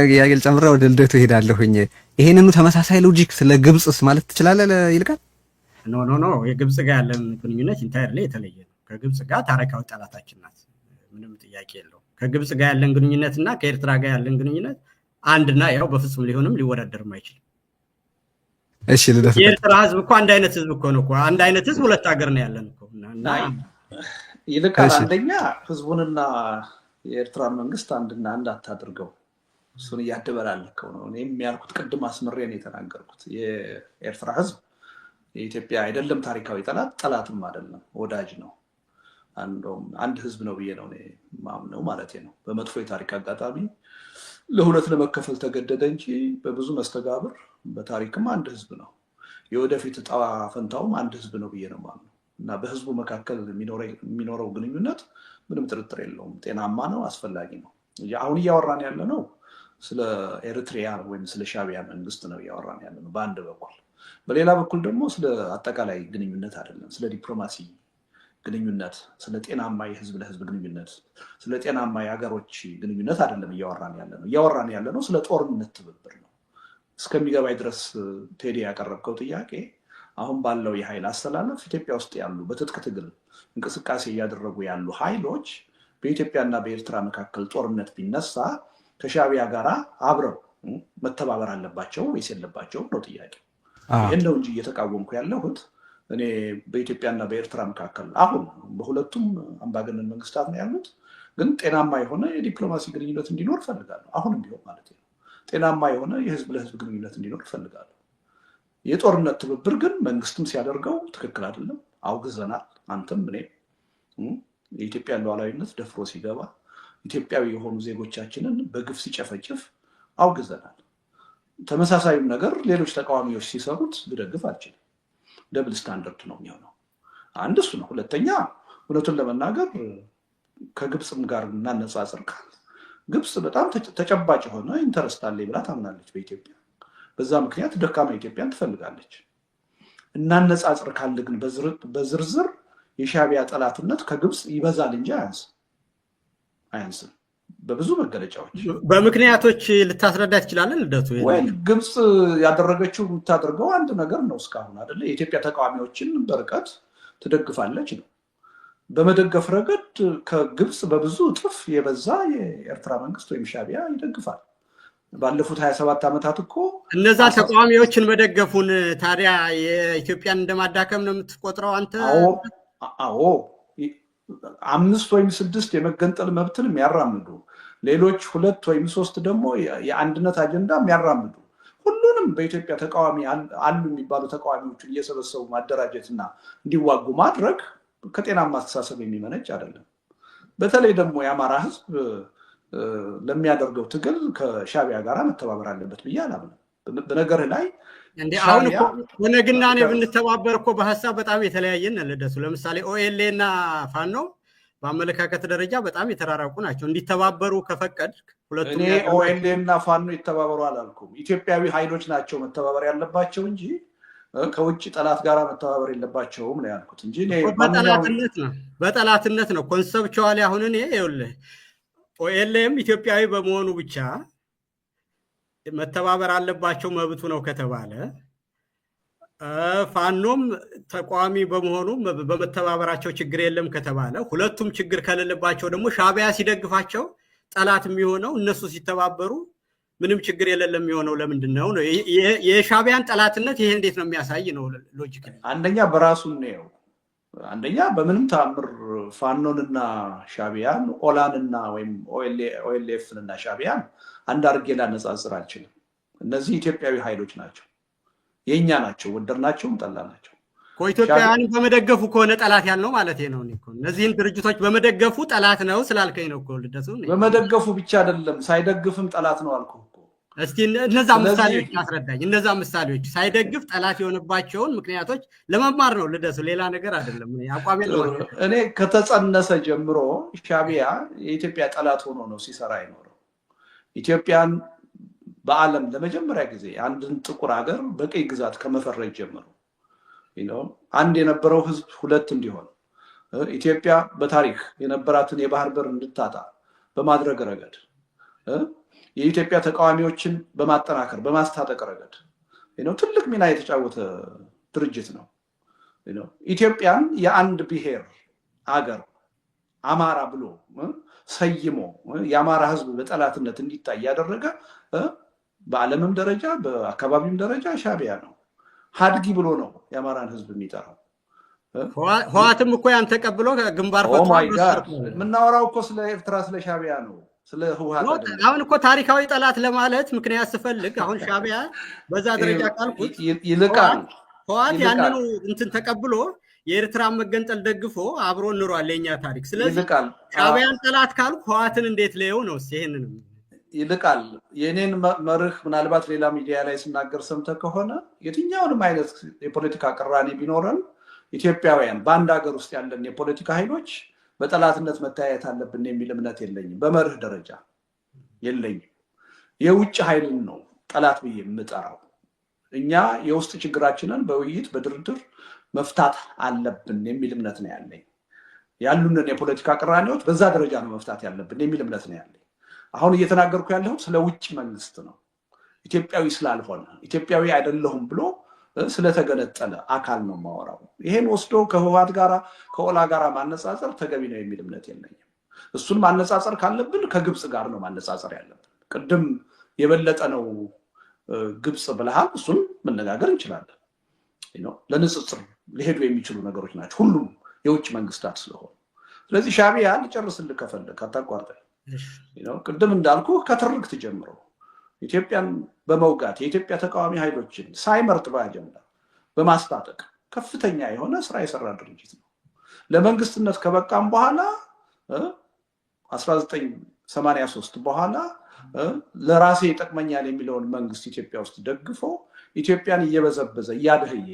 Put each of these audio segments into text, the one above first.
ጥያቄ ልጨምር፣ ወደ ልደቱ እሄዳለሁኝ። ይሄንኑ ተመሳሳይ logic ስለ ግብፅስ ማለት ትችላለህ ይልቃል? No, no, no፣ የግብፅ ጋር ያለን ግንኙነት entirely የተለየ ነው። ከግብፅ ጋር ታሪካዊ ጠላታችን ናት። ምንም ጥያቄ የለውም። ከግብፅ ጋር ያለን ግንኙነት እና ከኤርትራ ጋር ያለን ግንኙነት አንድና ያው በፍጹም ሊሆንም ሊወዳደርም አይችልም። እሺ ልደቱ። የኤርትራ ህዝብ እኮ አንድ አይነት ህዝብ እኮ ነው እኮ። አንድ አይነት ህዝብ፣ ሁለት ሀገር ነው ያለን እኮ እና ይልቃል፣ አንደኛ ህዝቡንና የኤርትራን መንግስት አንድና አንድ አታድርገው። እሱን እያደበላለከው ነው። እኔም ያልኩት ቅድም አስምሬ ነው የተናገርኩት። የኤርትራ ህዝብ የኢትዮጵያ አይደለም ታሪካዊ ጠላት፣ ጠላትም አይደለም፣ ወዳጅ ነው። እንደውም አንድ ህዝብ ነው ብዬ ነው ማምነው ማለት ነው። በመጥፎ የታሪክ አጋጣሚ ለሁለት ለመከፈል ተገደደ እንጂ በብዙ መስተጋብር በታሪክም አንድ ህዝብ ነው። የወደፊት እጣ ፈንታውም አንድ ህዝብ ነው ብዬ ነው ማምነው እና በህዝቡ መካከል የሚኖረው ግንኙነት ምንም ጥርጥር የለውም፣ ጤናማ ነው፣ አስፈላጊ ነው። አሁን እያወራን ያለ ነው ስለ ኤሪትሪያ ወይም ስለ ሻቢያ መንግስት ነው እያወራን ያለ ነው በአንድ በኩል። በሌላ በኩል ደግሞ ስለ አጠቃላይ ግንኙነት አይደለም፣ ስለ ዲፕሎማሲ ግንኙነት፣ ስለ ጤናማ የህዝብ ለህዝብ ግንኙነት፣ ስለ ጤናማ የሀገሮች ግንኙነት አይደለም እያወራን ያለ ነው። እያወራን ያለ ነው ስለ ጦርነት ትብብር ነው። እስከሚገባኝ ድረስ ቴዲ ያቀረብከው ጥያቄ አሁን ባለው የኃይል አሰላለፍ ኢትዮጵያ ውስጥ ያሉ በትጥቅ ትግል እንቅስቃሴ እያደረጉ ያሉ ኃይሎች በኢትዮጵያና በኤርትራ መካከል ጦርነት ቢነሳ ከሻቢያ ጋር አብረው መተባበር አለባቸው ወይስ የለባቸውም ነው ጥያቄ። ይህን ነው እንጂ እየተቃወምኩ ያለሁት እኔ በኢትዮጵያና በኤርትራ መካከል አሁን በሁለቱም አምባገነን መንግስታት ነው ያሉት፣ ግን ጤናማ የሆነ የዲፕሎማሲ ግንኙነት እንዲኖር እፈልጋለሁ። አሁንም ቢሆን ማለት ነው። ጤናማ የሆነ የህዝብ ለህዝብ ግንኙነት እንዲኖር እፈልጋለሁ። የጦርነት ትብብር ግን መንግስትም ሲያደርገው ትክክል አይደለም፣ አውግዘናል። አንተም እኔም የኢትዮጵያን ሉዓላዊነት ደፍሮ ሲገባ፣ ኢትዮጵያዊ የሆኑ ዜጎቻችንን በግፍ ሲጨፈጭፍ አውግዘናል። ተመሳሳዩን ነገር ሌሎች ተቃዋሚዎች ሲሰሩት ልደግፍ አልችልም። Double standard ነው የሚሆነው። አንድ እሱ ነው። ሁለተኛ እውነቱን ለመናገር ከግብፅም ጋር እናነጻጽር ካል ግብፅ በጣም ተጨባጭ የሆነ interest አለኝ ብላ ታምናለች በኢትዮጵያ። በዛ ምክንያት ደካማ ኢትዮጵያን ትፈልጋለች። እናነጻጽር ካለ ግን በዝርዝር የሻቢያ ጠላትነት ከግብፅ ይበዛል እንጂ አያንስም። በብዙ መገለጫዎች። በምክንያቶች ልታስረዳ ትችላለህ ልደቱ? ወይ ግብፅ ያደረገችው የምታደርገው አንድ ነገር ነው እስካሁን አይደለ? የኢትዮጵያ ተቃዋሚዎችን በርቀት ትደግፋለች ነው። በመደገፍ ረገድ ከግብፅ በብዙ እጥፍ የበዛ የኤርትራ መንግስት ወይም ሻቢያ ይደግፋል። ባለፉት 27 ዓመታት እኮ እነዛ ተቃዋሚዎችን መደገፉን ታዲያ የኢትዮጵያን እንደማዳከም ነው የምትቆጥረው አንተ? አዎ፣ አምስት ወይም ስድስት የመገንጠል መብትን የሚያራምዱ፣ ሌሎች ሁለት ወይም ሶስት ደግሞ የአንድነት አጀንዳ የሚያራምዱ፣ ሁሉንም በኢትዮጵያ ተቃዋሚ አሉ የሚባሉ ተቃዋሚዎችን እየሰበሰቡ ማደራጀት እና እንዲዋጉ ማድረግ ከጤናማ አስተሳሰብ የሚመነጭ አይደለም። በተለይ ደግሞ የአማራ ሕዝብ ለሚያደርገው ትግል ከሻቢያ ጋር መተባበር አለበት ብዬ አላምንም። በነገርህ ላይ እንደ አሁን እኮ ኦነግና እኔ ብንተባበር እኮ በሀሳብ በጣም የተለያየን ልደቱ። ለምሳሌ ኦኤልኤ እና ፋኖ በአመለካከት ደረጃ በጣም የተራራቁ ናቸው። እንዲተባበሩ ከፈቀድ ሁለቱም እኔ ኦኤልኤ እና ፋኖ ይተባበሩ አላልኩም። ኢትዮጵያዊ ኃይሎች ናቸው መተባበር ያለባቸው እንጂ ከውጭ ጠላት ጋር መተባበር የለባቸውም ነው ያልኩት እንጂ በጠላትነት ነው፣ በጠላትነት ነው። Conceptually አሁን እኔ ይኸውልህ ኦኤልኤም ኢትዮጵያዊ በመሆኑ ብቻ መተባበር አለባቸው መብቱ ነው ከተባለ፣ ፋኖም ተቃዋሚ በመሆኑ በመተባበራቸው ችግር የለም ከተባለ፣ ሁለቱም ችግር ከሌለባቸው ደግሞ ሻቢያ ሲደግፋቸው ጠላት የሚሆነው፣ እነሱ ሲተባበሩ ምንም ችግር የሌለ የሚሆነው ለምንድን ነው ነው? የሻቢያን ጠላትነት ይሄ እንዴት ነው የሚያሳይ ነው logic? አንደኛ በራሱ ነው። አንደኛ በምንም ተአምር ፋኖንና ሻቢያን፣ ኦላንና ወይም ኦኤልኤፍን እና ሻቢያን አንድ አድርጌ ላነጻጽር አልችልም። እነዚህ ኢትዮጵያዊ ኃይሎች ናቸው፣ የእኛ ናቸው፣ ወደድናቸውም ጠላናቸው። ኢትዮጵያውያን በመደገፉ ከሆነ ጠላት ያልነው ማለት ነው። እነዚህን ድርጅቶች በመደገፉ ጠላት ነው ስላልከኝ ነው እኮ ልደቱ። በመደገፉ ብቻ አይደለም፣ ሳይደግፍም ጠላት ነው አልኩህ እኮ። እስቲ እነዛ ምሳሌዎች አስረዳኝ። እነዛ ምሳሌዎች ሳይደግፍ ጠላት የሆነባቸውን ምክንያቶች ለመማር ነው ልደቱ፣ ሌላ ነገር አይደለም። አቋሜ እኔ ከተጸነሰ ጀምሮ ሻቢያ የኢትዮጵያ ጠላት ሆኖ ነው ሲሰራ የኖረው። ኢትዮጵያን በዓለም ለመጀመሪያ ጊዜ አንድን ጥቁር ሀገር በቅኝ ግዛት ከመፈረጅ ጀምሮ፣ አንድ የነበረው ህዝብ ሁለት እንዲሆን፣ ኢትዮጵያ በታሪክ የነበራትን የባህር በር እንድታጣ በማድረግ ረገድ የኢትዮጵያ ተቃዋሚዎችን በማጠናከር በማስታጠቅ ረገድ ትልቅ ሚና የተጫወተ ድርጅት ነው። ኢትዮጵያን የአንድ ብሔር አገር አማራ ብሎ ሰይሞ የአማራ ሕዝብ በጠላትነት እንዲታይ ያደረገ በዓለምም ደረጃ በአካባቢም ደረጃ ሻዕቢያ ነው። ሀድጊ ብሎ ነው የአማራን ሕዝብ የሚጠራው። ህወሓትም እኮ ያን ተቀብሎ ግንባር Oh my God፣ የምናወራው እኮ ስለ ኤርትራ፣ ስለ ሻዕቢያ ነው፣ ስለ ህወሓት አይደለም። አሁን እኮ ታሪካዊ ጠላት ለማለት ምክንያት ስፈልግ አሁን ሻዕቢያ በዛ ደረጃ ካልኩት ይልቃል ህወሓት ያንኑ እንትን ተቀብሎ የኤርትራን መገንጠል ደግፎ አብሮ ኑሯል የኛ ታሪክ። ስለዚህ ሻዕቢያን ጠላት ካልኩ ህወሓትን እንዴት ለየው ነው? ይሄንንም ይልቃል፣ የእኔን መርህ ምናልባት ሌላ ሚዲያ ላይ ስናገር ሰምተህ ከሆነ፣ የትኛውንም አይነት የፖለቲካ ቅራኔ ቢኖረን ኢትዮጵያውያን በአንድ ሀገር ውስጥ ያለን የፖለቲካ ኃይሎች በጠላትነት መተያየት አለብን የሚል እምነት የለኝም። በመርህ ደረጃ የለኝም። የውጭ ኃይልን ነው ጠላት ብዬ የምጠራው። እኛ የውስጥ ችግራችንን በውይይት፣ በድርድር መፍታት አለብን የሚል እምነት ነው ያለኝ። ያሉንን የፖለቲካ ቅራኔዎች በዛ ደረጃ ነው መፍታት ያለብን የሚል እምነት ነው ያለኝ። አሁን እየተናገርኩ ያለሁት ስለ ውጭ መንግስት ነው። ኢትዮጵያዊ ስላልሆነ፣ ኢትዮጵያዊ አይደለሁም ብሎ ስለተገነጠለ አካል ነው የማወራው። ይሄን ወስዶ ከህወሓት ጋራ፣ ከኦላ ጋራ ማነጻጸር ተገቢ ነው የሚል እምነት የለኝም። እሱን ማነጻጸር ካለብን ከግብፅ ጋር ነው ማነጻጸር ያለብን። ቅድም የበለጠ ነው ግብፅ ብለሃል። እሱን መነጋገር እንችላለን። ለንጽጽር ሊሄዱ የሚችሉ ነገሮች ናቸው፣ ሁሉም የውጭ መንግስታት ስለሆኑ። ስለዚህ ሻዕቢያ፣ ልጨርስልህ ከፈለግ አታቋርጠኝ። ቅድም እንዳልኩ ከትርክት ጀምሮ ኢትዮጵያን በመውጋት፣ የኢትዮጵያ ተቃዋሚ ኃይሎችን ሳይመርጥ በአጀንዳ በማስታጠቅ ከፍተኛ የሆነ ስራ የሰራ ድርጅት ነው። ለመንግስትነት ከበቃም በኋላ፣ 1983 በኋላ፣ ለራሴ ይጠቅመኛል የሚለውን መንግስት ኢትዮጵያ ውስጥ ደግፎ ኢትዮጵያን እየበዘበዘ፣ እያደህየ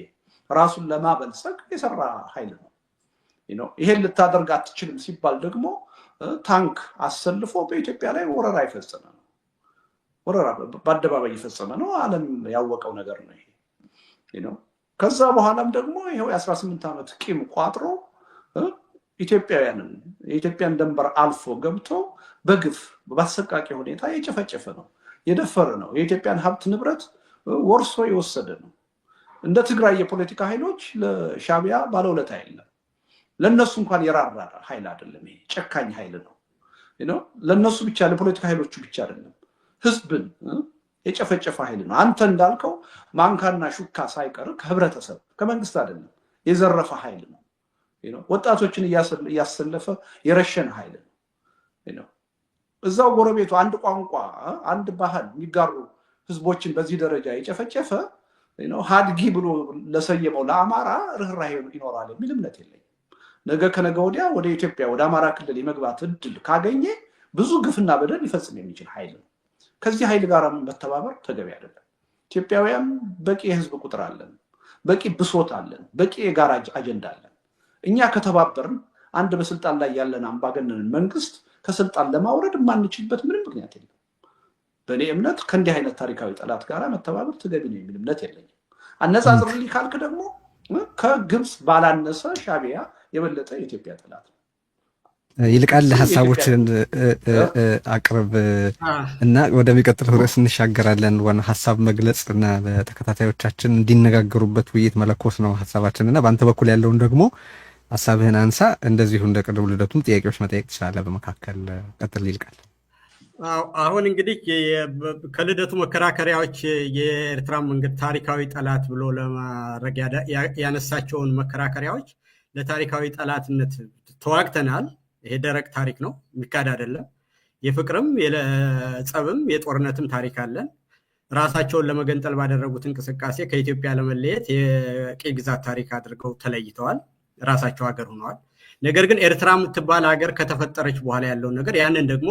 ራሱን ለማበልጸግ የሰራ ኃይል ነው። ይሄን ልታደርግ አትችልም ሲባል ደግሞ ታንክ አሰልፎ በኢትዮጵያ ላይ ወረራ የፈጸመ ነው። ወረራ በአደባባይ የፈጸመ ነው። ዓለም ያወቀው ነገር ነው ይሄ። ከዛ በኋላም ደግሞ ይኸው የ18 ዓመት ቂም ቋጥሮ ኢትዮጵያውያንን የኢትዮጵያን ድንበር አልፎ ገብቶ በግፍ፣ በአሰቃቂ ሁኔታ የጨፈጨፈ ነው፣ የደፈረ ነው። የኢትዮጵያን ሀብት ንብረት ወርሶ የወሰደ ነው። እንደ ትግራይ የፖለቲካ ኃይሎች ለሻዕቢያ ባለውለታ የለም። ለእነሱ እንኳን የራራ ኃይል አይደለም። ይሄ ጨካኝ ኃይል ነው። ለእነሱ ብቻ፣ ለፖለቲካ ኃይሎቹ ብቻ አይደለም፣ ህዝብን የጨፈጨፈ ኃይል ነው። አንተ እንዳልከው ማንካና ሹካ ሳይቀር ከህብረተሰብ፣ ከመንግስት አይደለም፣ የዘረፈ ኃይል ነው። ወጣቶችን እያሰለፈ የረሸነ ኃይል ነው። እዛው ጎረቤቱ፣ አንድ ቋንቋ፣ አንድ ባህል የሚጋሩ ህዝቦችን በዚህ ደረጃ የጨፈጨፈ፣ ሀድጊ ብሎ ለሰየመው ለአማራ ርኅራሄ ይኖራል የሚል እምነት የለኝም። ነገ ከነገ ወዲያ ወደ ኢትዮጵያ፣ ወደ አማራ ክልል የመግባት እድል ካገኘ ብዙ ግፍና በደል ሊፈጽም የሚችል ኃይል ነው። ከዚህ ኃይል ጋር መተባበር ተገቢ አይደለም። ኢትዮጵያውያን በቂ የህዝብ ቁጥር አለን፣ በቂ ብሶት አለን፣ በቂ የጋራ አጀንዳ አለን። እኛ ከተባበርን አንድ በስልጣን ላይ ያለን አምባገነንን መንግስት ከስልጣን ለማውረድ የማንችልበት ምንም ምክንያት የለም። በእኔ እምነት ከእንዲህ አይነት ታሪካዊ ጠላት ጋር መተባበር ተገቢ ነው የሚል እምነት የለኝም። አነጻጽርልኝ ካልክ ደግሞ ከግብፅ ባላነሰ ሻዕቢያ የበለጠ የኢትዮጵያ ጠላት ነው። ይልቃል፣ ሀሳቦችን አቅርብ እና ወደሚቀጥለው ርዕስ እንሻገራለን። ዋና ሀሳብ መግለጽ እና ለተከታታዮቻችን እንዲነጋገሩበት ውይይት መለኮስ ነው ሀሳባችን፣ እና በአንተ በኩል ያለውን ደግሞ ሀሳብህን አንሳ። እንደዚሁ እንደ ቅድሙ ልደቱም ጥያቄዎች መጠየቅ ትችላለህ። በመካከል ቀጥል ይልቃል። አሁን እንግዲህ ከልደቱ መከራከሪያዎች የኤርትራ መንግስት ታሪካዊ ጠላት ብሎ ለማድረግ ያነሳቸውን መከራከሪያዎች፣ ለታሪካዊ ጠላትነት ተዋግተናል። ይሄ ደረቅ ታሪክ ነው፣ የሚካድ አይደለም። የፍቅርም የጸብም የጦርነትም ታሪክ አለን። ራሳቸውን ለመገንጠል ባደረጉት እንቅስቃሴ ከኢትዮጵያ ለመለየት የቅኝ ግዛት ታሪክ አድርገው ተለይተዋል። ራሳቸው ሀገር ሆነዋል። ነገር ግን ኤርትራ የምትባል ሀገር ከተፈጠረች በኋላ ያለውን ነገር ያንን ደግሞ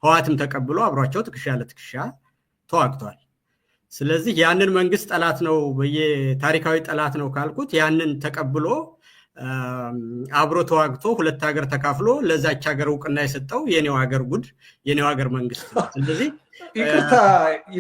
ህወሓትም ተቀብሎ አብሯቸው ትከሻ ለትከሻ ተዋግቷል። ስለዚህ ያንን መንግስት ጠላት ነው፣ ታሪካዊ ጠላት ነው ካልኩት፣ ያንን ተቀብሎ አብሮ ተዋግቶ ሁለት ሀገር ተካፍሎ ለዛች ሀገር እውቅና የሰጠው የኔው ሀገር ጉድ፣ የኔው ሀገር መንግስት ነው። ስለዚህ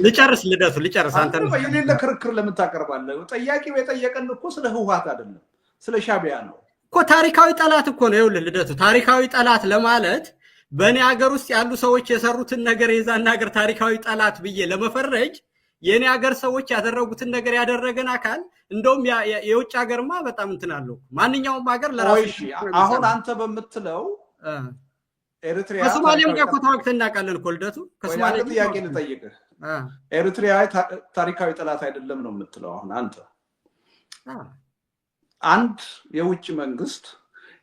ልጨርስ፣ ልደቱ፣ ልጨርስ። አንተ የሌለ ክርክር ለምን ታቀርባለህ? ጠያቂው የጠየቀን እኮ ስለ ህወሓት አይደለም፣ ስለ ሻዕቢያ ነው እኮ። ታሪካዊ ጠላት እኮ ነው። ይኸውልህ ልደቱ፣ ታሪካዊ ጠላት ለማለት በእኔ ሀገር ውስጥ ያሉ ሰዎች የሰሩትን ነገር የዛን ሀገር ታሪካዊ ጠላት ብዬ ለመፈረጅ የእኔ ሀገር ሰዎች ያደረጉትን ነገር ያደረገን አካል እንደውም የውጭ ሀገርማ በጣም እንትን አለው። ማንኛውም ሀገር ለራሱ አሁን አንተ በምትለው ኤርትሪያ ከሶማሌም ጋር እኮ ተዋግተን እናውቃለን እኮ ልደቱ። ከሶማሌ ጥያቄ ልጠይቅህ። ኤርትሪያ ታሪካዊ ጠላት አይደለም ነው የምትለው አሁን አንተ? አንድ የውጭ መንግስት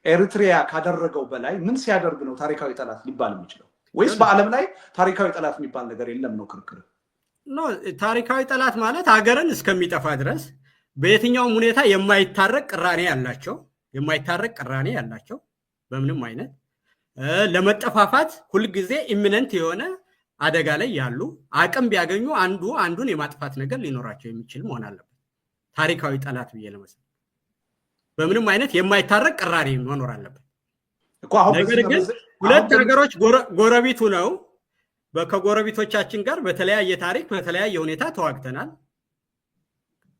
ኤርትሪያ ካደረገው በላይ ምን ሲያደርግ ነው ታሪካዊ ጠላት ሊባል የሚችለው? ወይስ በዓለም ላይ ታሪካዊ ጠላት የሚባል ነገር የለም ነው ክርክር? No፣ ታሪካዊ ጠላት ማለት ሀገርን እስከሚጠፋ ድረስ በየትኛውም ሁኔታ የማይታረቅ ቅራኔ ያላቸው፣ በምንም አይነት ለመጠፋፋት ሁልጊዜ imminent የሆነ አደጋ ላይ ያሉ፣ አቅም ቢያገኙ አንዱ አንዱን የማጥፋት ነገር ሊኖራቸው የሚችል መሆን አለበት። ታሪካዊ ጠላት ብዬ ለመሰል በምንም አይነት የማይታረቅ ቅራኔ መኖር አለበት። ነገር ግን ሁለት ሀገሮች ጎረቤቱ ነው። ከጎረቤቶቻችን ጋር በተለያየ ታሪክ በተለያየ ሁኔታ ተዋግተናል።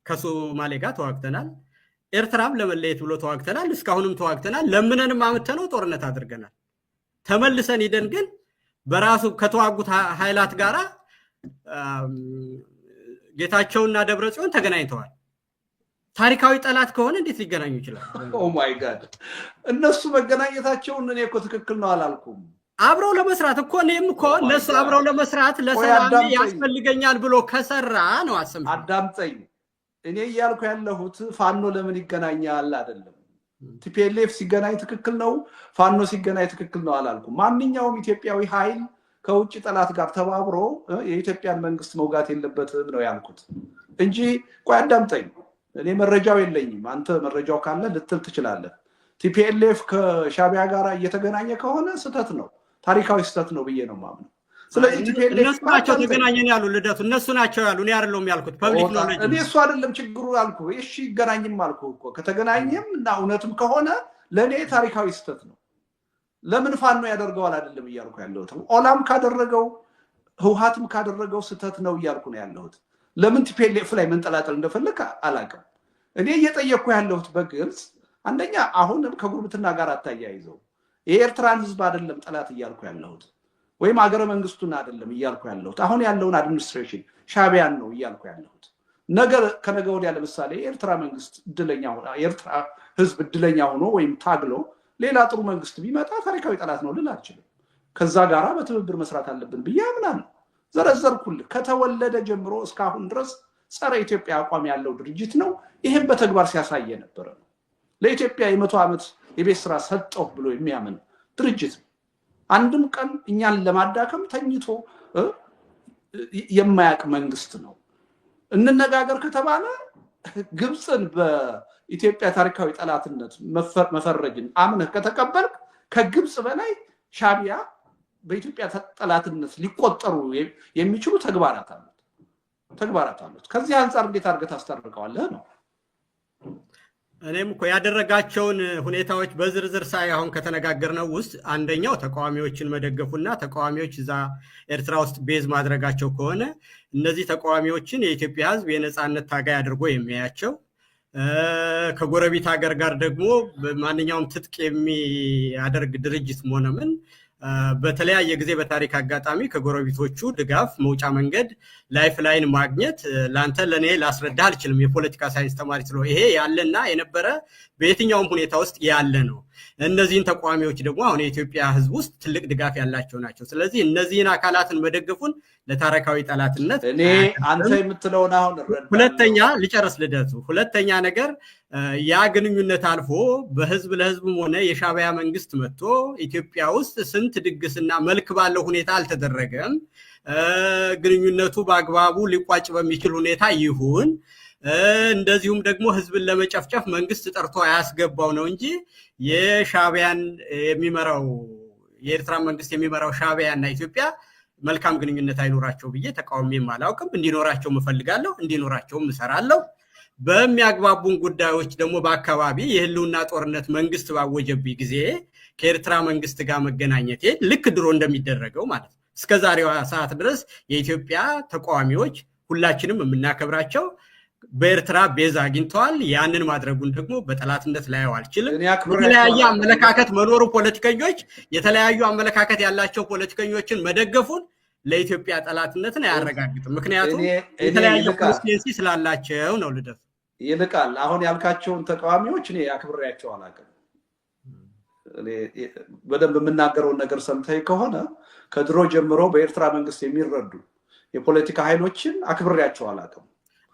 ከሶማሌ ጋር ተዋግተናል። ኤርትራም ለመለየት ብሎ ተዋግተናል። እስካሁንም ተዋግተናል። ለምነንም አምጥተነው ጦርነት አድርገናል። ተመልሰን ሂደን ግን በራሱ ከተዋጉት ኃይላት ጋራ ጌታቸውና ደብረ ጽዮን ተገናኝተዋል። ታሪካዊ ጠላት ከሆነ እንዴት ሊገናኙ ይችላል? Oh my God፣ እነሱ መገናኘታቸውን እኔ እኮ ትክክል ነው አላልኩም። አብረው ለመስራት እኮ እኔም እኮ እነሱ አብረው ለመስራት ለሰላም ያስፈልገኛል ብሎ ከሰራ ነው አሰም አዳምጠኝ። እኔ እያልኩ ያለሁት ፋኖ ለምን ይገናኛል አይደለም። TPLF ሲገናኝ ትክክል ነው፣ ፋኖ ሲገናኝ ትክክል ነው አላልኩም። ማንኛውም ኢትዮጵያዊ ኃይል ከውጭ ጠላት ጋር ተባብሮ የኢትዮጵያን መንግስት መውጋት የለበትም ነው ያልኩት እንጂ፣ ቆይ አዳምጠኝ። እኔ መረጃው የለኝም። አንተ መረጃው ካለ ልትል ትችላለህ። TPLF ከሻቢያ ጋር እየተገናኘ ከሆነ ስህተት ነው፣ ታሪካዊ ስህተት ነው ብዬ ነው የማምነው። ስለዚህ TPLF እነሱ ናቸው ተገናኘን ያሉ ልደቱ፣ እነሱ ናቸው ያሉ፣ እኔ አይደለሁም ያልኩት። Public knowledge እኔ እሱ አይደለም ችግሩ አልኩ። እሺ ይገናኝም አልኩ እኮ። ከተገናኘም እና እውነትም ከሆነ ለእኔ ታሪካዊ ስህተት ነው። ለምን ፋኖ ያደርገዋል አይደለም እያልኩ ያለሁት። ኦላም ካደረገው ህውሃትም ካደረገው ስህተት ነው እያልኩ ነው ያለሁት። ለምን TPLF ላይ መንጠላጠል እንደፈለግ አላውቅም። እኔ እየጠየቅኩ ያለሁት በግልጽ አንደኛ አሁንም ከጉርብትና ጋር አታያይዘው። የኤርትራን ህዝብ አይደለም ጠላት እያልኩ ያለሁት ወይም አገረ መንግስቱን አይደለም እያልኩ ያለሁት፣ አሁን ያለውን administration ሻቢያን ነው እያልኩ ያለሁት። ነገ ከነገ ወዲያ ለምሳሌ የኤርትራ መንግስት እድለኛ፣ የኤርትራ ህዝብ እድለኛ ሆኖ ወይም ታግሎ ሌላ ጥሩ መንግስት ቢመጣ ታሪካዊ ጠላት ነው ልል አልችልም። ከዛ ጋራ በትብብር መስራት አለብን ብዬ አምናለሁ። ዘረዘርኩልህ። ከተወለደ ጀምሮ እስካሁን ድረስ ጸረ ኢትዮጵያ አቋም ያለው ድርጅት ነው። ይህም በተግባር ሲያሳይ የነበረ ነው። ለኢትዮጵያ የ100 ዓመት የቤት ስራ ሰጠሁ ብሎ የሚያምን ድርጅት ነው። አንድም ቀን እኛን ለማዳከም ተኝቶ የማያውቅ መንግስት ነው። እንነጋገር ከተባለ ግብፅን በኢትዮጵያ ታሪካዊ ጠላትነት መፈረጅን አምነህ ከተቀበልክ ከግብፅ በላይ ሻቢያ በኢትዮጵያ ጠላትነት ሊቆጠሩ የሚችሉ ተግባራት አሉት። ከዚህ አንጻር እንዴት አድርገህ ታስታርቀዋለህ ነው። እኔም እኮ ያደረጋቸውን ሁኔታዎች በዝርዝር ሳይ አሁን ከተነጋገርነው ውስጥ አንደኛው ተቃዋሚዎችን መደገፉና ተቃዋሚዎች እዛ ኤርትራ ውስጥ base ማድረጋቸው ከሆነ፣ እነዚህ ተቃዋሚዎችን የኢትዮጵያ ሕዝብ የነፃነት ታጋይ አድርጎ የሚያያቸው፣ ከጎረቤት ሀገር ጋር ደግሞ ማንኛውም ትጥቅ የሚያደርግ ድርጅት ሆነ ምን በተለያየ ጊዜ በታሪክ አጋጣሚ ከጎረቤቶቹ ድጋፍ፣ መውጫ መንገድ፣ lifeline ማግኘት ለአንተ ለእኔ ላስረዳህ አልችልም። የፖለቲካ ሳይንስ ተማሪ ስለሆንኩ ይሄ ያለና የነበረ በየትኛውም ሁኔታ ውስጥ ያለ ነው። እነዚህን ተቃዋሚዎች ደግሞ አሁን የኢትዮጵያ ሕዝብ ውስጥ ትልቅ ድጋፍ ያላቸው ናቸው። ስለዚህ እነዚህን አካላትን መደገፉን ለታሪካዊ ጠላትነት እኔ አንተ የምትለውን አሁን ሁለተኛ ልጨርስ ልደቱ። ሁለተኛ ነገር ያ ግንኙነት አልፎ በህዝብ ለህዝብም ሆነ የሻዕቢያ መንግስት መጥቶ ኢትዮጵያ ውስጥ ስንት ድግስና መልክ ባለው ሁኔታ አልተደረገም። ግንኙነቱ በአግባቡ ሊቋጭ በሚችል ሁኔታ ይሁን። እንደዚሁም ደግሞ ህዝብን ለመጨፍጨፍ መንግስት ጠርቶ አያስገባው ነው እንጂ የሻዕቢያን የሚመራው፣ የኤርትራ መንግስት የሚመራው ሻዕቢያ እና ኢትዮጵያ መልካም ግንኙነት አይኖራቸው ብዬ ተቃውሜም አላውቅም። እንዲኖራቸውም እፈልጋለሁ፣ እንዲኖራቸውም እሰራለሁ። በሚያግባቡን ጉዳዮች ደግሞ በአካባቢ የህልውና ጦርነት መንግስት ባወጀብኝ ጊዜ ከኤርትራ መንግስት ጋር መገናኘቴ ልክ ድሮ እንደሚደረገው ማለት ነው። እስከ ዛሬዋ ሰዓት ድረስ የኢትዮጵያ ተቃዋሚዎች ሁላችንም የምናከብራቸው በኤርትራ base አግኝተዋል። ያንን ማድረጉን ደግሞ በጠላትነት ላየው አልችልም። የተለያየ አመለካከት መኖሩ ፖለቲከኞች የተለያዩ አመለካከት ያላቸው ፖለቲከኞችን መደገፉን ለኢትዮጵያ ጠላትነትን አያረጋግጥም። ምክንያቱም የተለያየ constituency ስላላቸው ነው። ልደቱ። ይልቃል፣ አሁን ያልካቸውን ተቃዋሚዎች እኔ አክብሬያቸው አላውቅም። በደንብ የምናገረውን ነገር ሰምተህ ከሆነ ከድሮ ጀምሮ በኤርትራ መንግስት የሚረዱ የፖለቲካ ኃይሎችን አክብሬያቸው አላውቅም።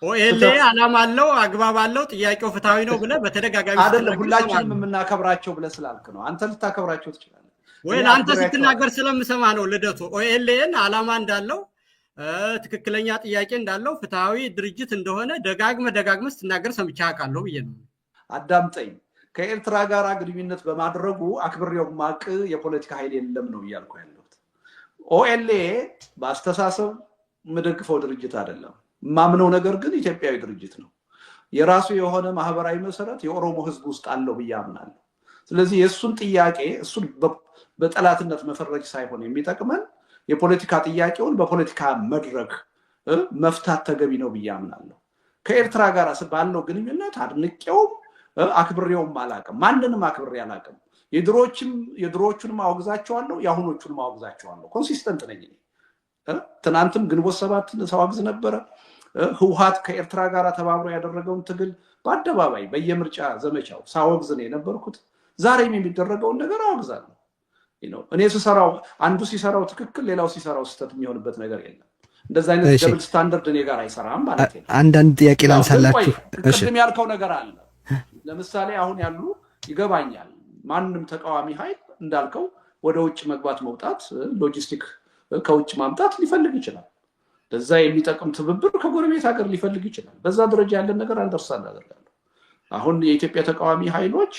OLA አላማ አለው፣ አግባብ አለው፣ ጥያቄው ፍትሐዊ ነው ብለህ በተደጋጋሚ አይደለም ሁላችንም የምናከብራቸው ብለህ ስላልክ ነው። አንተ ልታከብራቸው ትችላለህ ወይ አንተ ስትናገር ስለምሰማ ነው። ልደቱ፣ OLA ን አላማ እንዳለው፣ ትክክለኛ ጥያቄ እንዳለው፣ ፍትሐዊ ድርጅት እንደሆነ ደጋግመህ ደጋግመህ ስትናገር ሰምቼ አውቃለሁ ብዬ ነው። አዳምጠኝ። ከኤርትራ ጋር ግንኙነት በማድረጉ አክብሬው ማቅ የፖለቲካ ኃይል የለም ነው እያልኩ ያለሁት። OLA በአስተሳሰብ የምደግፈው ድርጅት አይደለም። የማምነው ነገር ግን ኢትዮጵያዊ ድርጅት ነው። የራሱ የሆነ ማህበራዊ መሰረት የኦሮሞ ህዝብ ውስጥ አለው ብዬ አምናለሁ። ስለዚህ የእሱን ጥያቄ እሱን በጠላትነት መፈረጅ ሳይሆን የሚጠቅመን የፖለቲካ ጥያቄውን በፖለቲካ መድረክ መፍታት ተገቢ ነው ብዬ አምናለሁ። ከኤርትራ ጋር ባለው ግንኙነት አድንቄውም አክብሬውም አላቅም። ማንንም አክብሬ አላቅም። የድሮዎቹንም አወግዛቸዋለሁ፣ የአሁኖቹንም አወግዛቸዋለሁ። Consistent ነኝ። ትናንትም ግንቦት 7ን ሳወግዝ ነበረ። ህወሓት ከኤርትራ ጋር ተባብሮ ያደረገውን ትግል በአደባባይ በየምርጫ ዘመቻው ሳወግዝ ነው የነበርኩት። ዛሬም የሚደረገውን ነገር አወግዛለሁ። እኔ ስሰራው አንዱ ሲሰራው ትክክል፣ ሌላው ሲሰራው ስህተት የሚሆንበት ነገር የለም። እንደዛ አይነት double standard እኔ ጋር አይሰራም ማለት ነው። አንዳንድ ጥያቄ ላንሳላችሁ። ቅድም ያልከው ነገር አለ። ለምሳሌ አሁን ያሉ ይገባኛል። ማንም ተቃዋሚ ኃይል እንዳልከው ወደ ውጭ መግባት መውጣት፣ ሎጂስቲክ ከውጭ ማምጣት ሊፈልግ ይችላል። ለዛ የሚጠቅም ትብብር ከጎረቤት ሀገር ሊፈልግ ይችላል። በዛ ደረጃ ያለን ነገር understand አደርጋለሁ። አሁን የኢትዮጵያ ተቃዋሚ ኃይሎች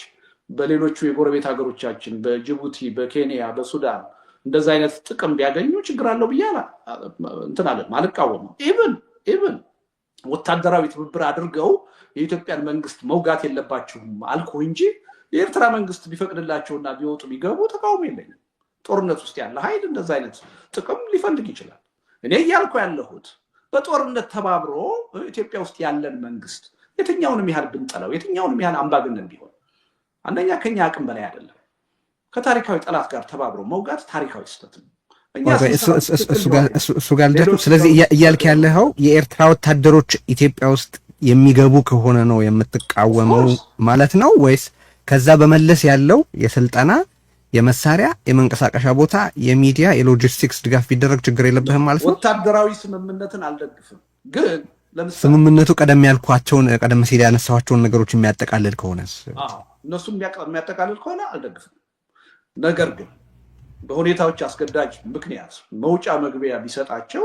በሌሎቹ የጎረቤት ሀገሮቻችን በጅቡቲ፣ በኬንያ፣ በሱዳን እንደዛ አይነት ጥቅም ቢያገኙ ችግር አለው ብዬ እንትን አለ አልቃወምም። Even ወታደራዊ ትብብር አድርገው የኢትዮጵያን መንግስት መውጋት የለባችሁም አልኩ እንጂ የኤርትራ መንግስት ቢፈቅድላቸውና ቢወጡ ቢገቡ ተቃውሞ የለኝም። ጦርነት ውስጥ ያለ ኃይል እንደዛ አይነት ጥቅም ሊፈልግ ይችላል። እኔ እያልኩ ያለሁት በጦርነት ተባብሮ ኢትዮጵያ ውስጥ ያለን መንግስት የትኛውንም ያህል ብንጠላው፣ የትኛውንም ያህል አምባገነን ቢሆን፣ አንደኛ ከኛ አቅም በላይ አይደለም። ከታሪካዊ ጠላት ጋር ተባብሮ መውጋት ታሪካዊ ስህተት ነው። እሱ ጋር ልደቱ። ስለዚህ እያልክ ያለኸው የኤርትራ ወታደሮች ኢትዮጵያ ውስጥ የሚገቡ ከሆነ ነው የምትቃወመው ማለት ነው ወይስ ከዛ በመለስ ያለው የስልጠና፣ የመሳሪያ፣ የመንቀሳቀሻ ቦታ፣ የሚዲያ፣ የሎጂስቲክስ ድጋፍ ቢደረግ ችግር የለብህም ማለት ነው? ወታደራዊ ስምምነትን አልደግፍም፣ ግን ስምምነቱ ቀደም ያልኳቸውን፣ ቀደም ሲል ያነሳኋቸውን ነገሮች የሚያጠቃልል ከሆነስ? እነሱም የሚያጠቃልል ከሆነ አልደግፍም። ነገር ግን በሁኔታዎች አስገዳጅ ምክንያት መውጫ መግቢያ ቢሰጣቸው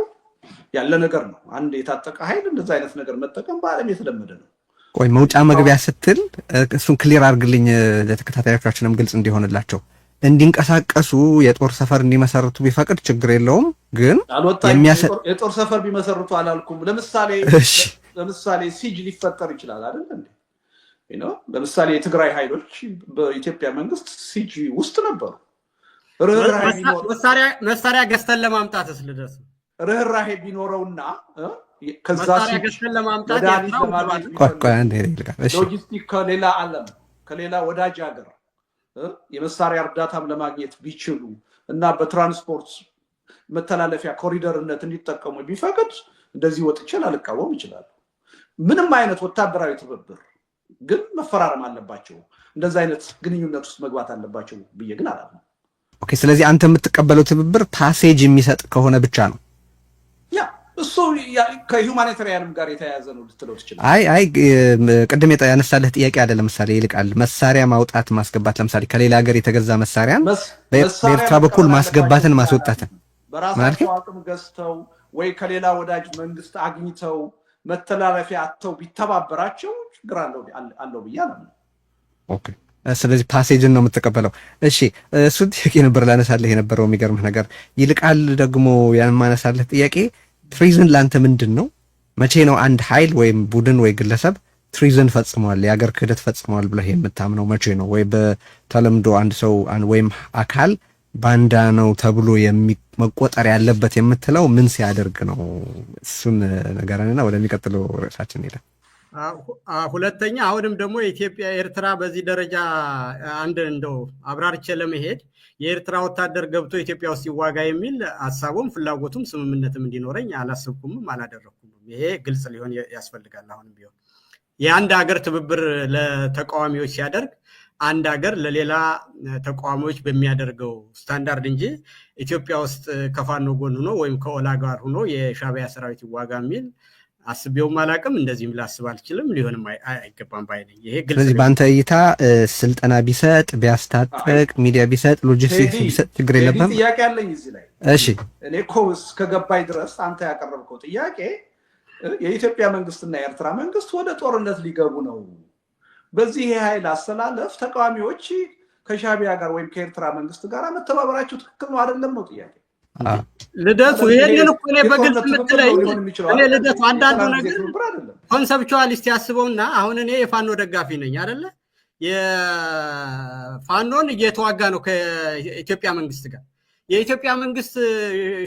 ያለ ነገር ነው። አንድ የታጠቀ ኃይል እንደዛ አይነት ነገር መጠቀም በዓለም የተለመደ ነው። ቆይ፣ መውጫ መግቢያ ስትል እሱን clear አድርግልኝ ለተከታታዮቻችንም ግልጽ እንዲሆንላቸው። እንዲንቀሳቀሱ የጦር ሰፈር እንዲመሰርቱ ቢፈቅድ ችግር የለውም፣ ግን የጦር ሰፈር ቢመሰርቱ አላልኩም። ለምሳሌ siege ሊፈጠር ይችላል አይደል እንዴ? ለምሳሌ የትግራይ ኃይሎች በኢትዮጵያ መንግስት siege ውስጥ ነበሩ። መሳሪያ ገዝተን ለማምጣትስ ልደቱ? ርህራሄ ቢኖረውና ከዛ ለማምጣት ሎጂስቲክ ከሌላ ዓለም፣ ከሌላ ወዳጅ ሀገር የመሳሪያ እርዳታም ለማግኘት ቢችሉ እና በትራንስፖርት መተላለፊያ ኮሪደርነት እንዲጠቀሙ ቢፈቅድ እንደዚህ ወጥቼ ላልቃወም ይችላሉ። ምንም አይነት ወታደራዊ ትብብር ግን መፈራረም አለባቸው፣ እንደዚ አይነት ግንኙነት ውስጥ መግባት አለባቸው ብዬ ግን አላምንም። Okay፣ ስለዚህ አንተ የምትቀበለው ትብብር passage የሚሰጥ ከሆነ ብቻ ነው። Yeah፣ እሱ ከ humanitarian ም ጋር የተያያዘ ነው ልትለው ትችላለህ። አይ አይ፣ ቅድም ያነሳልህ ጥያቄ አለ። ለምሳሌ ይልቃል፣ መሳሪያ ማውጣት ማስገባት፣ ለምሳሌ ከሌላ ሀገር የተገዛ መሳሪያን በኤርትራ በኩል ማስገባትን ማስወጣትን። በራሳቸው አቅም ገዝተው ወይ ከሌላ ወዳጅ መንግስት አግኝተው መተላለፊያ አጥተው ቢተባበራቸው ችግር አለው ብዬ አላምንም። Okay፣ ስለዚህ passage ን ነው የምትቀበለው። እሺ፣ እሱ ጥያቄ ነበር ላነሳልህ የነበረው። የሚገርምህ ነገር ይልቃል ደግሞ የማነሳልህ ጥያቄ treason ለአንተ ምንድን ነው? መቼ ነው አንድ ኃይል ወይም ቡድን ወይ ግለሰብ treason ፈጽመዋል፣ የሀገር ክህደት ፈጽመዋል ብለህ የምታምነው መቼ ነው? ወይ በተለምዶ አንድ ሰው ወይም አካል ባንዳ ነው ተብሎ መቆጠር ያለበት የምትለው ምን ሲያደርግ ነው? እሱን ነገርንና ወደሚቀጥለው ርዕሳችን ሄደ። ሁለተኛ አሁንም ደግሞ የኢትዮጵያ ኤርትራ በዚህ ደረጃ አንድ እንደው አብራርቼ ለመሄድ የኤርትራ ወታደር ገብቶ ኢትዮጵያ ውስጥ ይዋጋ የሚል ሀሳቡም ፍላጎቱም ስምምነትም እንዲኖረኝ አላሰብኩምም አላደረግኩም። ይሄ ግልጽ ሊሆን ያስፈልጋል። አሁንም ቢሆን የአንድ ሀገር ትብብር ለተቃዋሚዎች ሲያደርግ አንድ ሀገር ለሌላ ተቃዋሚዎች በሚያደርገው ስታንዳርድ እንጂ ኢትዮጵያ ውስጥ ከፋኖ ጎን ሆኖ ወይም ከኦላ ጋር ሆኖ የሻዕቢያ ሰራዊት ይዋጋ የሚል አስቤውም አላቅም። እንደዚህም ላስብ አልችልም። ሊሆንም አይገባም ባይ ነኝ። ይሄ ግልጽ። ስለዚህ በአንተ እይታ ስልጠና ቢሰጥ፣ ቢያስታጥቅ፣ ሚዲያ ቢሰጥ፣ ሎጂስቲክስ ቢሰጥ ችግር የለብህም? ጥያቄ አለኝ እዚህ ላይ። እሺ። እኔ እኮ እስከገባኝ ድረስ አንተ ያቀረብከው ጥያቄ የኢትዮጵያ መንግስትና የኤርትራ መንግስት ወደ ጦርነት ሊገቡ ነው፣ በዚህ የኃይል አሰላለፍ ተቃዋሚዎች ከሻዕቢያ ጋር ወይም ከኤርትራ መንግስት ጋር መተባበራቸው ትክክል ነው አይደለም ነው ጥያቄ። ልደቱ፣ ይሄንን እኮ እኔ በግልጽ የምትለኝ እኔ ልደቱ አንዳንዱ ነገር conceptualist ያስበውና አሁን እኔ የፋኖ ደጋፊ ነኝ አይደለ? የፋኖን እየተዋጋ ነው ከኢትዮጵያ መንግስት ጋር። የኢትዮጵያ መንግስት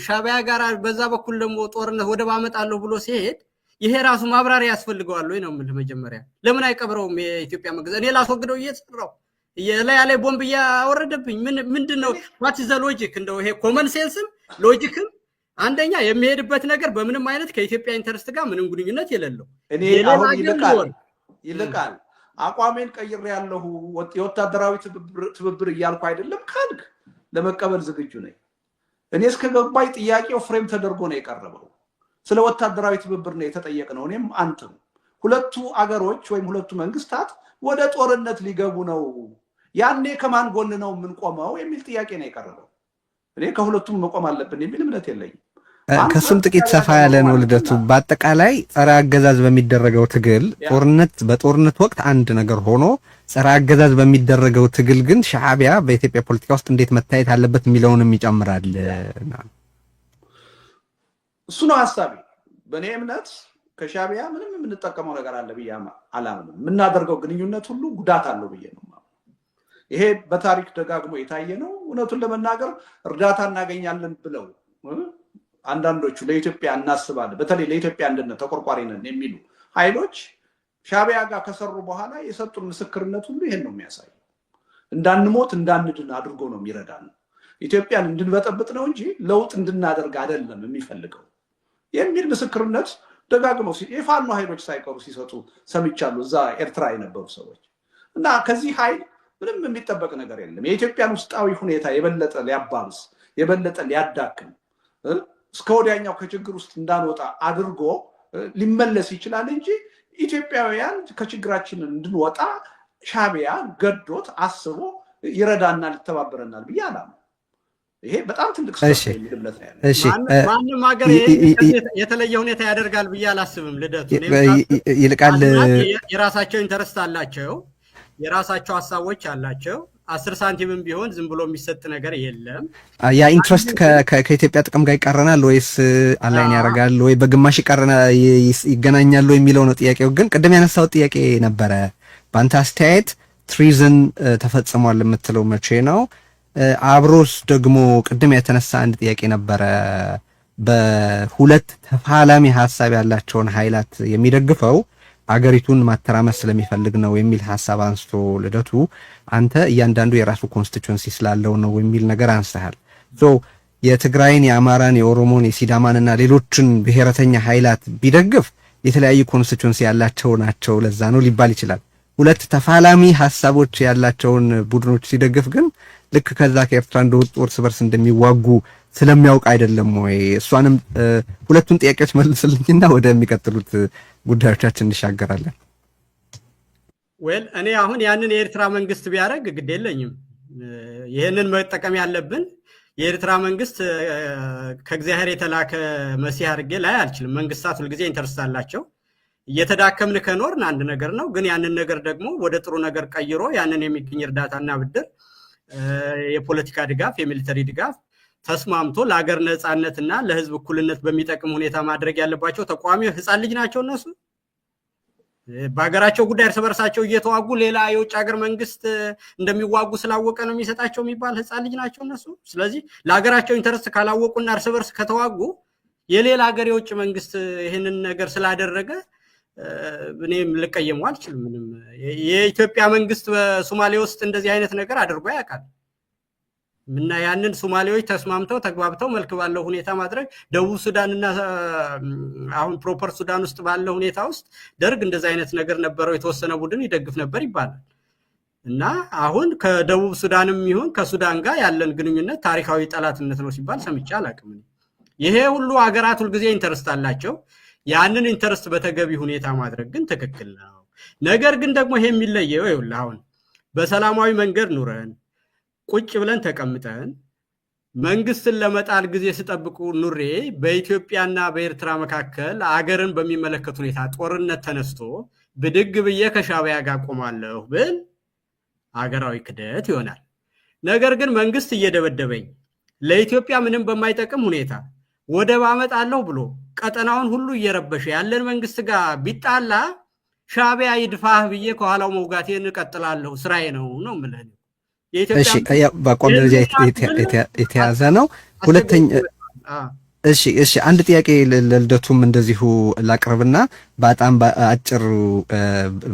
ሻዕቢያ ጋር በዛ በኩል ደግሞ ጦርነት ወደብ አመጣለሁ ብሎ ሲሄድ ይሄ ራሱ ማብራሪያ ያስፈልገዋል ወይ ነው የምልህ። መጀመሪያ ለምን አይቀብረውም የኢትዮጵያ መንግስት? እኔ ላስወግደው እየሰራው የላይ ላይ ቦምብ እያወረደብኝ ምንድን ነው? What the logic? እንደው ይሄ common sense ም logic ም አንደኛ የሚሄድበት ነገር በምንም አይነት ከኢትዮጵያ interest ጋር ምንም ግንኙነት የሌለው። እኔ አሁን ይልቃል አቋሜን ቀይሬያለሁ፣ የወታደራዊ ትብብር እያልኩ አይደለም ካልክ ለመቀበል ዝግጁ ነኝ። እኔ እስከገባኝ ጥያቄው frame ተደርጎ ነው የቀረበው። ስለ ወታደራዊ ትብብር ነው የተጠየቅነው፣ እኔም አንተም። ሁለቱ አገሮች ወይም ሁለቱ መንግስታት ወደ ጦርነት ሊገቡ ነው፣ ያኔ ከማን ጎን ነው የምንቆመው የሚል ጥያቄ ነው የቀረበው። እኔ ከሁለቱም መቆም አለብን የሚል እምነት የለኝም። ከሱም ጥቂት ሰፋ ያለ ነው ልደቱ። በአጠቃላይ ጸረ አገዛዝ በሚደረገው ትግል ጦርነት በጦርነት ወቅት አንድ ነገር ሆኖ ጸረ አገዛዝ በሚደረገው ትግል ግን ሻዕቢያ በኢትዮጵያ ፖለቲካ ውስጥ እንዴት መታየት አለበት የሚለውንም ይጨምራል። እሱ ነው ሀሳቤ። በእኔ እምነት ከሻዕቢያ ምንም የምንጠቀመው ነገር አለ ብዬ አላምንም። የምናደርገው ግንኙነት ሁሉ ጉዳት አለው ብዬ ነው። ይሄ በታሪክ ደጋግሞ የታየ ነው። እውነቱን ለመናገር እርዳታ እናገኛለን ብለው አንዳንዶቹ ለኢትዮጵያ እናስባለን፣ በተለይ ለኢትዮጵያ አንድነት ተቆርቋሪ ነን የሚሉ ኃይሎች ሻዕቢያ ጋር ከሰሩ በኋላ የሰጡን ምስክርነት ሁሉ ይሄን ነው የሚያሳየው። እንዳንሞት እንዳንድን አድርጎ ነው የሚረዳን። ኢትዮጵያን እንድንበጠብጥ ነው እንጂ ለውጥ እንድናደርግ አይደለም የሚፈልገው የሚል ምስክርነት ደጋግመው የፋኖ ኃይሎች ሳይቀሩ ሲሰጡ ሰምቻለሁ፣ እዛ ኤርትራ የነበሩ ሰዎች። እና ከዚህ ኃይል ምንም የሚጠበቅ ነገር የለም። የኢትዮጵያን ውስጣዊ ሁኔታ የበለጠ ሊያባብስ፣ የበለጠ ሊያዳክም፣ እስከ ወዲያኛው ከችግር ውስጥ እንዳንወጣ አድርጎ ሊመለስ ይችላል እንጂ ኢትዮጵያውያን ከችግራችን እንድንወጣ ሻዕቢያ ገዶት አስቦ ይረዳናል፣ ይተባበረናል ብዬ አላምንም። ይሄ በጣም ትልቅ ስህተት የሚል እምነት ነው ያለኝ። ማንም ሀገር የተለየ ሁኔታ ያደርጋል ብዬ አላስብም። ልደቱ፣ ይልቃል የራሳቸው interest አላቸው፣ የራሳቸው ሀሳቦች አላቸው። 10 ሳንቲምም ቢሆን ዝም ብሎ የሚሰጥ ነገር የለም። ያ interest ከኢትዮጵያ ጥቅም ጋር ይቃረናል ወይስ align ያደርጋል ወይ በግማሽ ይቃረናል ይገናኛል የሚለው ነው ጥያቄው። ግን ቅድም ያነሳው ጥያቄ ነበረ። በአንተ አስተያየት treason ተፈጽሟል የምትለው መቼ ነው? አብሮስ ደግሞ ቅድም የተነሳ አንድ ጥያቄ ነበረ። በሁለት ተፋላሚ ሀሳብ ያላቸውን ኃይላት የሚደግፈው አገሪቱን ማተራመስ ስለሚፈልግ ነው የሚል ሀሳብ አንስቶ ልደቱ፣ አንተ እያንዳንዱ የራሱ constituency ስላለው ነው የሚል ነገር አንስተሃል። So የትግራይን፣ የአማራን፣ የኦሮሞን፣ የሲዳማንና ሌሎችን ብሔረተኛ ኃይላት ቢደግፍ የተለያዩ constituency ያላቸው ናቸው፣ ለዛ ነው ሊባል ይችላል። ሁለት ተፋላሚ ሀሳቦች ያላቸውን ቡድኖች ሲደግፍ ግን ልክ ከዛ ከኤርትራ እንደወጡ እርስ በርስ እንደሚዋጉ ስለሚያውቅ አይደለም ወይ? እሷንም ሁለቱን ጥያቄዎች መልስልኝና ወደሚቀጥሉት ጉዳዮቻችን እንሻገራለን። Well፣ እኔ አሁን ያንን የኤርትራ መንግስት ቢያደርግ ግድ የለኝም። ይህንን መጠቀም ያለብን የኤርትራ መንግስት ከእግዚአብሔር የተላከ መሲህ አድርጌ ላይ አልችልም። መንግስታት ሁልጊዜ interest አላቸው። እየተዳከምን ከኖርን አንድ ነገር ነው። ግን ያንን ነገር ደግሞ ወደ ጥሩ ነገር ቀይሮ ያንን የሚገኝ እርዳታና ብድር፣ የፖለቲካ ድጋፍ፣ የ military ድጋፍ ተስማምቶ ለሀገር ነፃነትና ለህዝብ እኩልነት በሚጠቅም ሁኔታ ማድረግ ያለባቸው ተቃዋሚዎች ህፃን ልጅ ናቸው እነሱ። በሀገራቸው ጉዳይ እርስ በርሳቸው እየተዋጉ ሌላ የውጭ ሀገር መንግስት እንደሚዋጉ ስላወቀ ነው የሚሰጣቸው የሚባል ህፃን ልጅ ናቸው እነሱ። ስለዚህ ለሀገራቸው interest ካላወቁና እርስ በርስ ከተዋጉ የሌላ ሀገር የውጭ መንግስት ይህንን ነገር ስላደረገ እኔም ልቀየመው አልችልም። ምንም የኢትዮጵያ መንግስት በሶማሌ ውስጥ እንደዚህ አይነት ነገር አድርጎ ያውቃል? እና ያንን ሶማሌዎች ተስማምተው ተግባብተው መልክ ባለው ሁኔታ ማድረግ፣ ደቡብ ሱዳን እና አሁን proper ሱዳን ውስጥ ባለው ሁኔታ ውስጥ ደርግ እንደዚህ አይነት ነገር ነበረው፣ የተወሰነ ቡድን ይደግፍ ነበር ይባላል። እና አሁን ከደቡብ ሱዳንም ይሁን ከሱዳን ጋር ያለን ግንኙነት ታሪካዊ ጠላትነት ነው ሲባል ሰምቼ አላውቅም። ይሄ ሁሉ ሀገራት ሁልጊዜ interest አላቸው። ያንን interest በተገቢ ሁኔታ ማድረግ ግን ትክክል ነው። ነገር ግን ደግሞ ይሄ የሚለየው ይኸውልህ፣ አሁን በሰላማዊ መንገድ ኑረን ቁጭ ብለን ተቀምጠን መንግስትን ለመጣል ጊዜ ስጠብቁ ኑሬ በኢትዮጵያና በኤርትራ መካከል አገርን በሚመለከት ሁኔታ ጦርነት ተነስቶ ብድግ ብዬ ከሻዕቢያ ጋር ቆማለሁ ብል አገራዊ ክደት ይሆናል። ነገር ግን መንግስት እየደበደበኝ፣ ለኢትዮጵያ ምንም በማይጠቅም ሁኔታ ወደብ አመጣለሁ ብሎ ቀጠናውን ሁሉ እየረበሸ ያለን መንግስት ጋር ቢጣላ ሻዕቢያ ይድፋህ ብዬ ከኋላው መውጋቴን እቀጥላለሁ፣ ስራዬ ነው ነው የምልህ። እሺ፣ በአቋም ደረጃ የተያዘ ነው። ሁለተኛ፣ እሺ፣ አንድ ጥያቄ ለልደቱም እንደዚሁ ላቅርብና በጣም በአጭሩ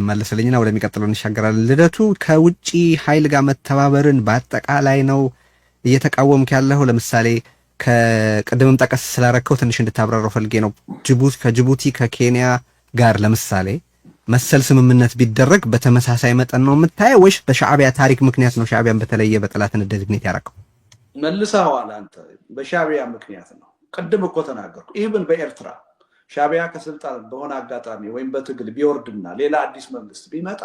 መልስልኝና ወደሚቀጥለው እንሻገራለን። ልደቱ፣ ከውጪ ኃይል ጋር መተባበርን በአጠቃላይ ነው እየተቃወምክ ያለኸው? ለምሳሌ ከቅድምም ጠቀስ ስላረከው ትንሽ እንድታብራራው ፈልጌ ነው። ከጅቡቲ፣ ከኬንያ ጋር ለምሳሌ መሰል ስምምነት ቢደረግ በተመሳሳይ መጠን ነው የምታየው ወይስ በሻዕቢያ ታሪክ ምክንያት ነው ሻዕቢያን በተለየ በጠላትነት designate ያደረገው? መልሰኸዋል አንተ። በሻዕቢያ ምክንያት ነው። ቅድም እኮ ተናገርኩ። Even በኤርትራ ሻዕቢያ ከስልጣን በሆነ አጋጣሚ ወይም በትግል ቢወርድና ሌላ አዲስ መንግስት ቢመጣ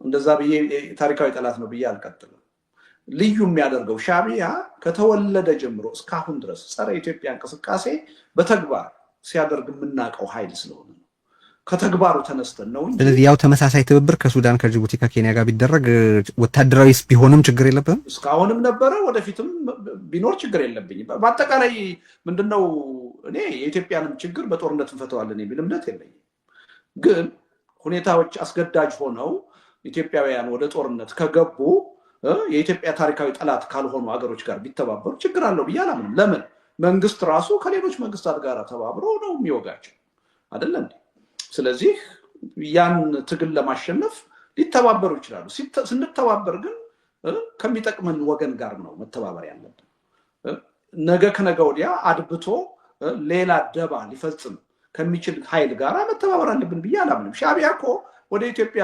እንደዛ ብዬ ታሪካዊ ጠላት ነው ብዬ አልቀጥልም። ልዩ የሚያደርገው ሻዕቢያ ከተወለደ ጀምሮ እስካሁን ድረስ ጸረ ኢትዮጵያ እንቅስቃሴ በተግባር ሲያደርግ የምናውቀው ኃይል ስለሆነ ነው። ከተግባሩ ተነስተን ነው እንጂ። ስለዚህ ያው ተመሳሳይ ትብብር ከሱዳን፣ ከጅቡቲ፣ ከኬንያ ጋር ቢደረግ ወታደራዊ ቢሆንም ችግር የለብህም? እስካሁንም ነበረ፣ ወደፊትም ቢኖር ችግር የለብኝም። በአጠቃላይ ምንድነው፣ እኔ የኢትዮጵያንም ችግር በጦርነት እንፈተዋለን የሚል እምነት የለኝም። ግን ሁኔታዎች አስገዳጅ ሆነው ኢትዮጵያውያን ወደ ጦርነት ከገቡ የኢትዮጵያ ታሪካዊ ጠላት ካልሆኑ ሀገሮች ጋር ቢተባበሩ ችግር አለው ብዬ አላምንም። ለምን? መንግስት ራሱ ከሌሎች መንግስታት ጋር ተባብሮ ነው የሚወጋቸው፣ አይደለ እንዴ? ስለዚህ ያን ትግል ለማሸነፍ ሊተባበሩ ይችላሉ። ስንተባበር ግን ከሚጠቅመን ወገን ጋር ነው መተባበር ያለብን። ነገ ከነገ ወዲያ አድብቶ ሌላ ደባ ሊፈጽም ከሚችል ኃይል ጋር መተባበር አለብን ብዬ አላምንም። ሻዕቢያ እኮ ወደ ኢትዮጵያ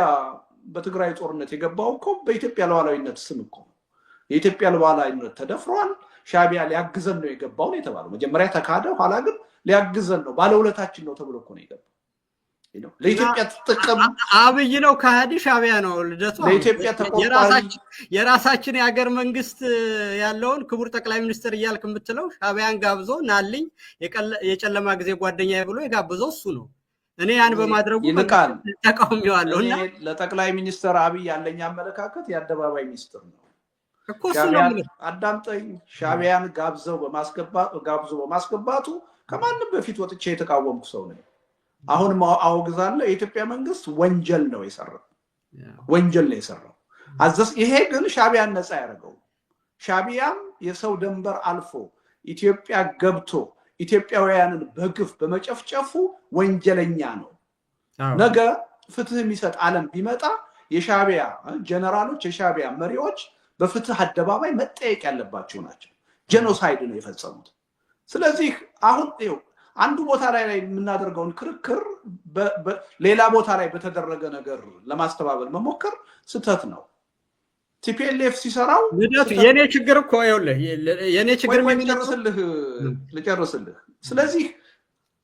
በትግራይ ጦርነት የገባው እኮ በኢትዮጵያ ሉዓላዊነት ስም እኮ ነው። የኢትዮጵያ ሉዓላዊነት ተደፍሯል። ሻዕቢያ ሊያግዘን ነው የገባው ነው የተባለው። መጀመሪያ ተካደ፣ ኋላ ግን ሊያግዘን ነው፣ ባለውለታችን ነው ተብሎ እኮ ነው የገባው። ለኢትዮጵያ ጥቅም አብይ ነው ከሃዲ፣ ሻዕቢያ ነው ልደቱ። ለኢትዮጵያ ተቆርቋሪ የራሳችን የሀገር መንግስት ያለውን ክቡር ጠቅላይ ሚኒስትር እያልክ የምትለው ሻዕቢያን ጋብዞ ናልኝ የጨለማ ጊዜ ጓደኛ ብሎ የጋብዘው እሱ ነው። እኔ ያን በማድረጉ ይልቃል ተቃውሜዋለሁ። እና ለጠቅላይ ሚኒስትር አብይ ያለኝ አመለካከት የአደባባይ ሚስጥር ነው እኮ፣ እሱ ነው። አዳምጠኝ። ሻዕቢያን ጋብዞ በማስገባቱ ከማንም በፊት ወጥቼ የተቃወምኩ ሰው ነኝ። አሁን አወግዛለሁ። የኢትዮጵያ መንግስት ወንጀል ነው የሰራው፣ ወንጀል ነው የሰራው። ይሄ ግን ሻዕቢያን ነፃ ያደረገው፣ ሻዕቢያም የሰው ደንበር አልፎ ኢትዮጵያ ገብቶ ኢትዮጵያውያንን በግፍ በመጨፍጨፉ ወንጀለኛ ነው። ነገ ፍትህ የሚሰጥ ዓለም ቢመጣ የሻዕቢያ ጀነራሎች፣ የሻዕቢያ መሪዎች በፍትህ አደባባይ መጠየቅ ያለባቸው ናቸው። Genocide ነው የፈጸሙት። ስለዚህ አሁን ይኸው አንዱ ቦታ ላይ የምናደርገውን ክርክር ሌላ ቦታ ላይ በተደረገ ነገር ለማስተባበል መሞከር ስህተት ነው። TPLF ሲሰራው ልደቱ፣ የኔ ችግር እኮ፣ ይኸውልህ፣ የኔ ችግር ልጨርስልህ ልጨርስልህ። ስለዚህ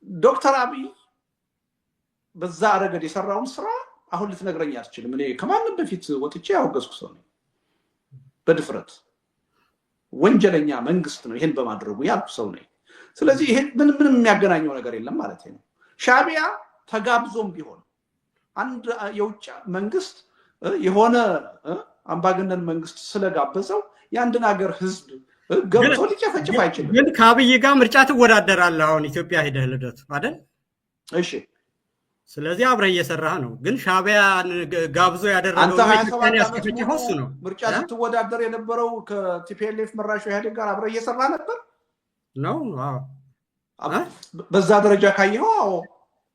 ዶክተር አብይ በዛ ረገድ የሰራውን ስራ አሁን ልትነግረኝ አትችልም። እኔ ከማንም በፊት ወጥቼ ያወገዝኩ ሰው ነኝ። በድፍረት ወንጀለኛ መንግስት ነው ይሄን በማድረጉ ያልኩ ሰው ነኝ። ስለዚህ ይሄ ምንም ምንም የሚያገናኘው ነገር የለም ማለት ነው። ሻዕቢያ ተጋብዞም ቢሆን አንድ የውጭ መንግስት የሆነ አምባገነን መንግስት ስለጋበዘው የአንድን ሀገር ህዝብ ገብቶ ሊጨፈጭፍ አይችልም። ግን ከአብይ ጋር ምርጫ ትወዳደራለህ አሁን ኢትዮጵያ ሄደህ፣ ልደቱ፣ አይደል? እሺ። ስለዚህ አብረህ እየሰራህ ነው። ግን ሻዕቢያን ጋብዞ ያደረገው አንተ 27 ዓመት ያስጨፈጨፈው እሱ ነው። ምርጫ ስትወዳደር የነበረው ከ TPLF መራሹ ኢህአዴግ ጋር አብረህ እየሰራህ ነበር። ነው። በዛ ደረጃ ካየኸው አዎ፣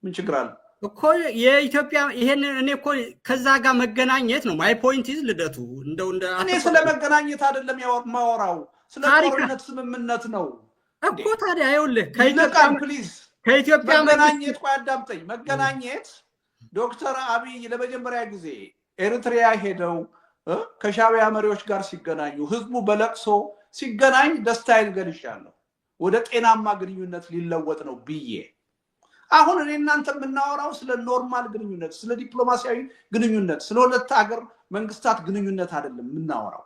ምን ችግር አለ? እኮ የኢትዮጵያ ይሄን እኔ እኮ ከዛ ጋር መገናኘት ነው my point is ልደቱ፣ እንደው እንደ እኔ ስለ መገናኘት አይደለም የማወራው፣ ስለ ጦርነት ስምምነት ነው እኮ። ታዲያ ይኸውልህ ይልቃል please ከኢትዮጵያ መገናኘት፣ ቆይ አዳምጠኝ። መገናኘት ዶክተር አብይ ለመጀመሪያ ጊዜ ኤሪትሪያ ሄደው ከሻዕቢያ መሪዎች ጋር ሲገናኙ፣ ህዝቡ በለቅሶ ሲገናኝ ደስታዬን ገልጫለሁ። ወደ ጤናማ ግንኙነት ሊለወጥ ነው ብዬ። አሁን እኔ እናንተ የምናወራው ስለ normal ግንኙነት፣ ስለ ዲፕሎማሲያዊ ግንኙነት፣ ስለ ሁለት ሀገር መንግስታት ግንኙነት አይደለም የምናወራው።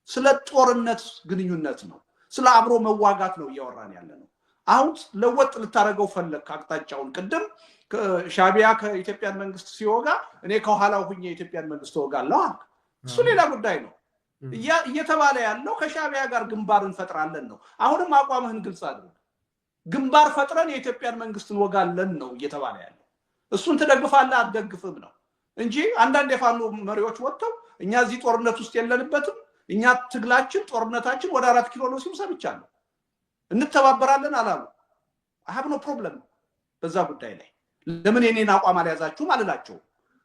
ስለ ጦርነት ግንኙነት ነው። ስለ አብሮ መዋጋት ነው እያወራን ያለ ነው። አሁን ለወጥ ልታደርገው ፈለግ አቅጣጫውን። ቅድም ሻዕቢያ ከኢትዮጵያን መንግስት ሲወጋ እኔ ከኋላው ሁኜ የኢትዮጵያን መንግስት እወጋለሁ አልክ። እሱ ሌላ ጉዳይ ነው። እየተባለ ያለው ከሻዕቢያ ጋር ግንባር እንፈጥራለን ነው። አሁንም አቋምህን ግልጽ አድርግ። ግንባር ፈጥረን የኢትዮጵያን መንግስት እንወጋለን ነው እየተባለ ያለው። እሱን ትደግፋለህ አትደግፍም ነው እንጂ አንዳንድ የፋኖ መሪዎች ወጥተው እኛ እዚህ ጦርነት ውስጥ የለንበትም፣ እኛ ትግላችን ጦርነታችን ወደ 4 ኪሎ ነው ሲሉ ሰምቻለሁ። እንተባበራለን አላሉ። I have no problem በዛ ጉዳይ ላይ። ለምን የኔን አቋም አልያዛችሁም አልላቸውም።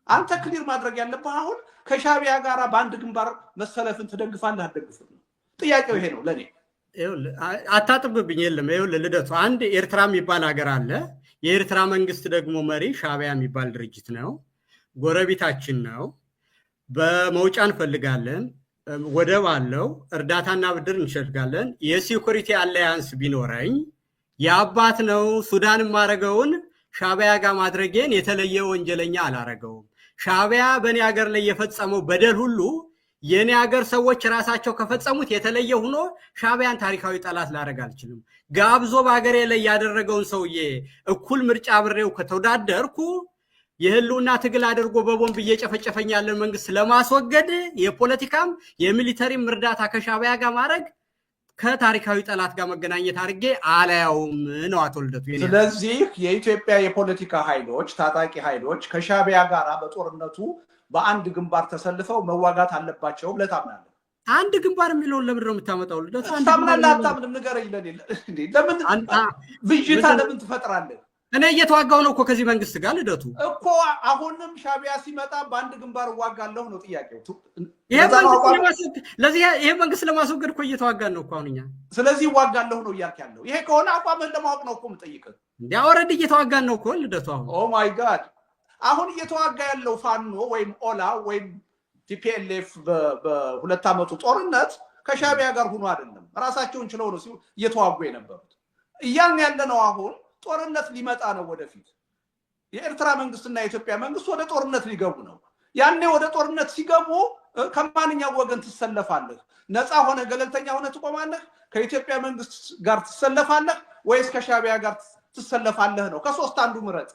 አንተ clear ማድረግ ያለብህ አሁን ከሻዕቢያ ጋር በአንድ ግንባር መሰለፍን ትደግፋለህ አትደግፍም ነው ጥያቄው። ይሄ ነው ለእኔ። አታጥብብኝ። የለም፣ ይኸውልህ ልደቱ፣ አንድ ኤርትራ የሚባል ሀገር አለ። የኤርትራ መንግስት ደግሞ መሪ ሻዕቢያ የሚባል ድርጅት ነው። ጎረቤታችን ነው። በመውጫ እንፈልጋለን። ወደብ አለው። እርዳታና ብድር እንፈልጋለን። የ security alliance ቢኖረኝ የአባት ነው። ሱዳን የማረገውን ሻዕቢያ ጋር ማድረጌን የተለየ ወንጀለኛ አላረገውም። ሻዕቢያ በእኔ ሀገር ላይ የፈጸመው በደል ሁሉ የእኔ ሀገር ሰዎች ራሳቸው ከፈጸሙት የተለየ ሆኖ ሻዕቢያን ታሪካዊ ጠላት ላደርግ አልችልም። ጋብዞ በሀገሬ ላይ ያደረገውን ሰውዬ እኩል ምርጫ አብሬው ከተወዳደርኩ፣ የህልውና ትግል አድርጎ በቦምብ እየጨፈጨፈኝ ያለን መንግስት ለማስወገድ የፖለቲካም የ military ም እርዳታ ከሻዕቢያ ጋር ማድረግ ከታሪካዊ ጠላት ጋር መገናኘት አድርጌ አላያውም ነው አቶ ልደቱ። ስለዚህ የኢትዮጵያ የፖለቲካ ኃይሎች፣ ታጣቂ ኃይሎች ከሻዕቢያ ጋር በጦርነቱ በአንድ ግንባር ተሰልፈው መዋጋት አለባቸው ብለህ ታምናለህ? አንድ ግንባር የሚለውን ለምንድን ነው የምታመጣው? ልደቱ፣ ታምናለህ አታምንም? ንገረኝ። ለምን ብዥታ ለምን ትፈጥራለህ? እኔ እየተዋጋው ነው እኮ ከዚህ መንግስት ጋር ልደቱ። እኮ አሁንም ሻዕቢያ ሲመጣ በአንድ ግንባር እዋጋለሁ ነው ጥያቄው። ይሄ መንግስት ለማስወገድ እኮ እየተዋጋን ነው እኮ አሁን እኛ። ስለዚህ እዋጋለሁ ነው እያልክ ያለው። ይሄ ከሆነ አቋምህን ለማወቅ ነው እኮ የምጠይቅህ። እንዲ already እየተዋጋን ነው እኮ ልደቱ አሁን። Oh my God! አሁን እየተዋጋ ያለው ፋኖ ወይም ኦላ ወይም TPLF በ2 ዓመቱ ጦርነት ከሻዕቢያ ጋር ሁኖ አይደለም፣ ራሳቸውን ችለው ነው እየተዋጉ የነበሩት። እያልን ያለ ነው አሁን ጦርነት ሊመጣ ነው ወደፊት። የኤርትራ መንግስትና የኢትዮጵያ መንግስት ወደ ጦርነት ሊገቡ ነው። ያኔ ወደ ጦርነት ሲገቡ ከማንኛው ወገን ትሰለፋለህ? ነፃ ሆነ ገለልተኛ ሆነ ትቆማለህ? ከኢትዮጵያ መንግስት ጋር ትሰለፋለህ ወይስ ከሻዕቢያ ጋር ትሰለፋለህ ነው። ከሶስት አንዱ ምረጥ።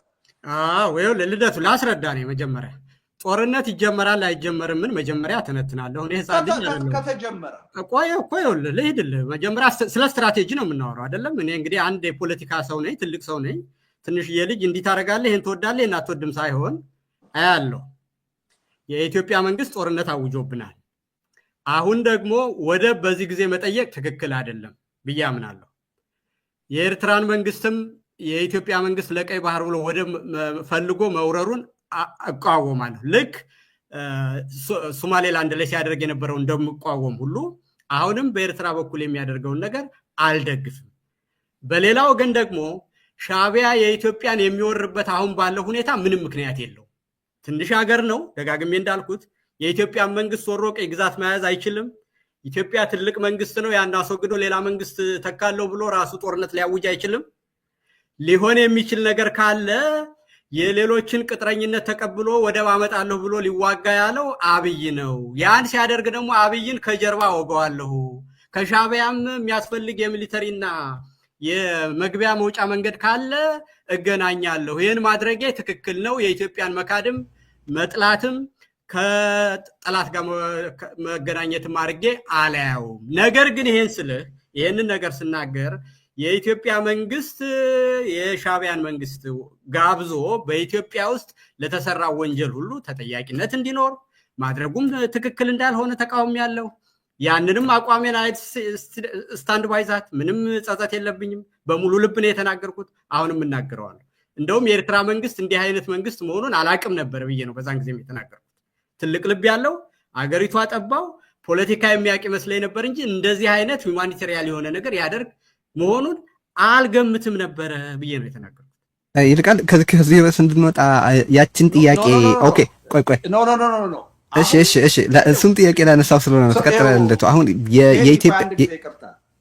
አዎ፣ ይኸውልህ ልደቱ፣ ላስረዳ ነው። መጀመሪያ ጦርነት ይጀመራል አይጀመርም ምን መጀመሪያ ተነትናለሁ። እኔ ህፃን ልጅ አይደለሁም። ከተጀመረ ቆይ እኮ ይኸውልህ ልሂድልህ። መጀመሪያ ስለ ስትራቴጂ ነው የምናወራው አይደለም። እኔ እንግዲህ አንድ የፖለቲካ ሰው ነኝ፣ ትልቅ ሰው ነኝ። ትንሽዬ ልጅ እንዲህ ታደርጋለህ፣ ይህን ትወዳለህ፣ ይህን አትወድም ሳይሆን አያለሁ። የኢትዮጵያ መንግስት ጦርነት አውጆብናል። አሁን ደግሞ ወደብ በዚህ ጊዜ መጠየቅ ትክክል አይደለም ብዬ አምናለሁ። የኤርትራን መንግስትም የኢትዮጵያ መንግስት ለቀይ ባህር ብሎ ወደብ ፈልጎ መውረሩን እቃወማለሁ። ልክ ሶማሌላንድ ላይ ሲያደርግ የነበረው እንደምቃወም ሁሉ አሁንም በኤርትራ በኩል የሚያደርገውን ነገር አልደግፍም። በሌላ ወገን ደግሞ ሻዕቢያ የኢትዮጵያን የሚወርበት አሁን ባለው ሁኔታ ምንም ምክንያት የለው። ትንሽ ሀገር ነው። ደጋግሜ እንዳልኩት የኢትዮጵያን መንግስት ወሮ ቅኝ ግዛት መያዝ አይችልም። ኢትዮጵያ ትልቅ መንግስት ነው። ያን አስወግዶ ሌላ መንግስት ተካለው ብሎ ራሱ ጦርነት ሊያውጅ አይችልም። ሊሆን የሚችል ነገር ካለ የሌሎችን ቅጥረኝነት ተቀብሎ ወደብ አመጣለሁ ብሎ ሊዋጋ ያለው አብይ ነው። ያን ሲያደርግ ደግሞ አብይን ከጀርባ ወገዋለሁ፣ ከሻዕቢያም የሚያስፈልግ የ military ና የመግቢያ መውጫ መንገድ ካለ እገናኛለሁ። ይህን ማድረጌ ትክክል ነው። የኢትዮጵያን መካድም መጥላትም ከጠላት ጋር መገናኘትም አድርጌ አላያውም። ነገር ግን ይሄን ስልህ፣ ይህንን ነገር ስናገር የኢትዮጵያ መንግስት የሻዕቢያን መንግስት ጋብዞ በኢትዮጵያ ውስጥ ለተሰራ ወንጀል ሁሉ ተጠያቂነት እንዲኖር ማድረጉም ትክክል እንዳልሆነ ተቃውሜያለሁ። ያንንም አቋሜን stand by that፣ ምንም ጸጸት የለብኝም። በሙሉ ልብ ነው የተናገርኩት። አሁንም እናገረዋለሁ። እንደውም የኤርትራ መንግስት እንዲህ አይነት መንግስት መሆኑን አላቅም ነበር ብዬ ነው በዛን ጊዜ የተናገርኩት። ትልቅ ልብ ያለው፣ አገሪቷ ጠባው፣ ፖለቲካ የሚያውቅ ይመስለኝ ነበር እንጂ እንደዚህ አይነት humanitarian የሆነ ነገር ያደርግ መሆኑን አልገምትም ነበረ ብዬ ነው የተናገርኩት። ይልቃል፣ ከዚህ ርዕስ እንድንወጣ ያችን ጥያቄ፣ okay፣ ቆይ ቆይ። No, no, no, no. እሺ፣ እሱን ጥያቄ ላነሳው ስለሆነ ነው። ትቀጥላለህ። አሁን የኢትዮጵያ፣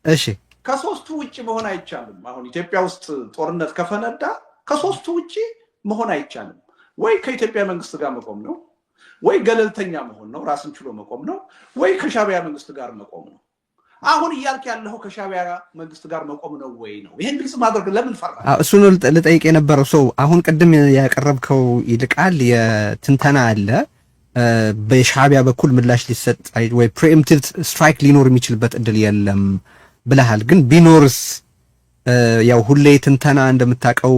እሺ። ከሶስቱ ውጭ መሆን አይቻልም። አሁን ኢትዮጵያ ውስጥ ጦርነት ከፈነዳ ከሶስቱ ውጭ መሆን አይቻልም። ወይ ከኢትዮጵያ መንግስት ጋር መቆም ነው፣ ወይ ገለልተኛ መሆን ነው፣ ራስን ችሎ መቆም ነው፣ ወይ ከሻቢያ መንግስት ጋር መቆም ነው። አሁን እያልክ ያለኸው ከሻቢያ መንግስት ጋር መቆም ነው ወይ ነው? ይህን ግልጽ ማድረግ ለምን ፈራ? እሱ ነው ልጠይቅ የነበረው ሰው። አሁን ቅድም ያቀረብከው ይልቃል የትንተና አለ፣ በሻቢያ በኩል ምላሽ ሊሰጥ ወይ preemptive strike ሊኖር የሚችልበት እድል የለም ብለሃል። ግን ቢኖርስ? ያው ሁሌ ትንተና እንደምታውቀው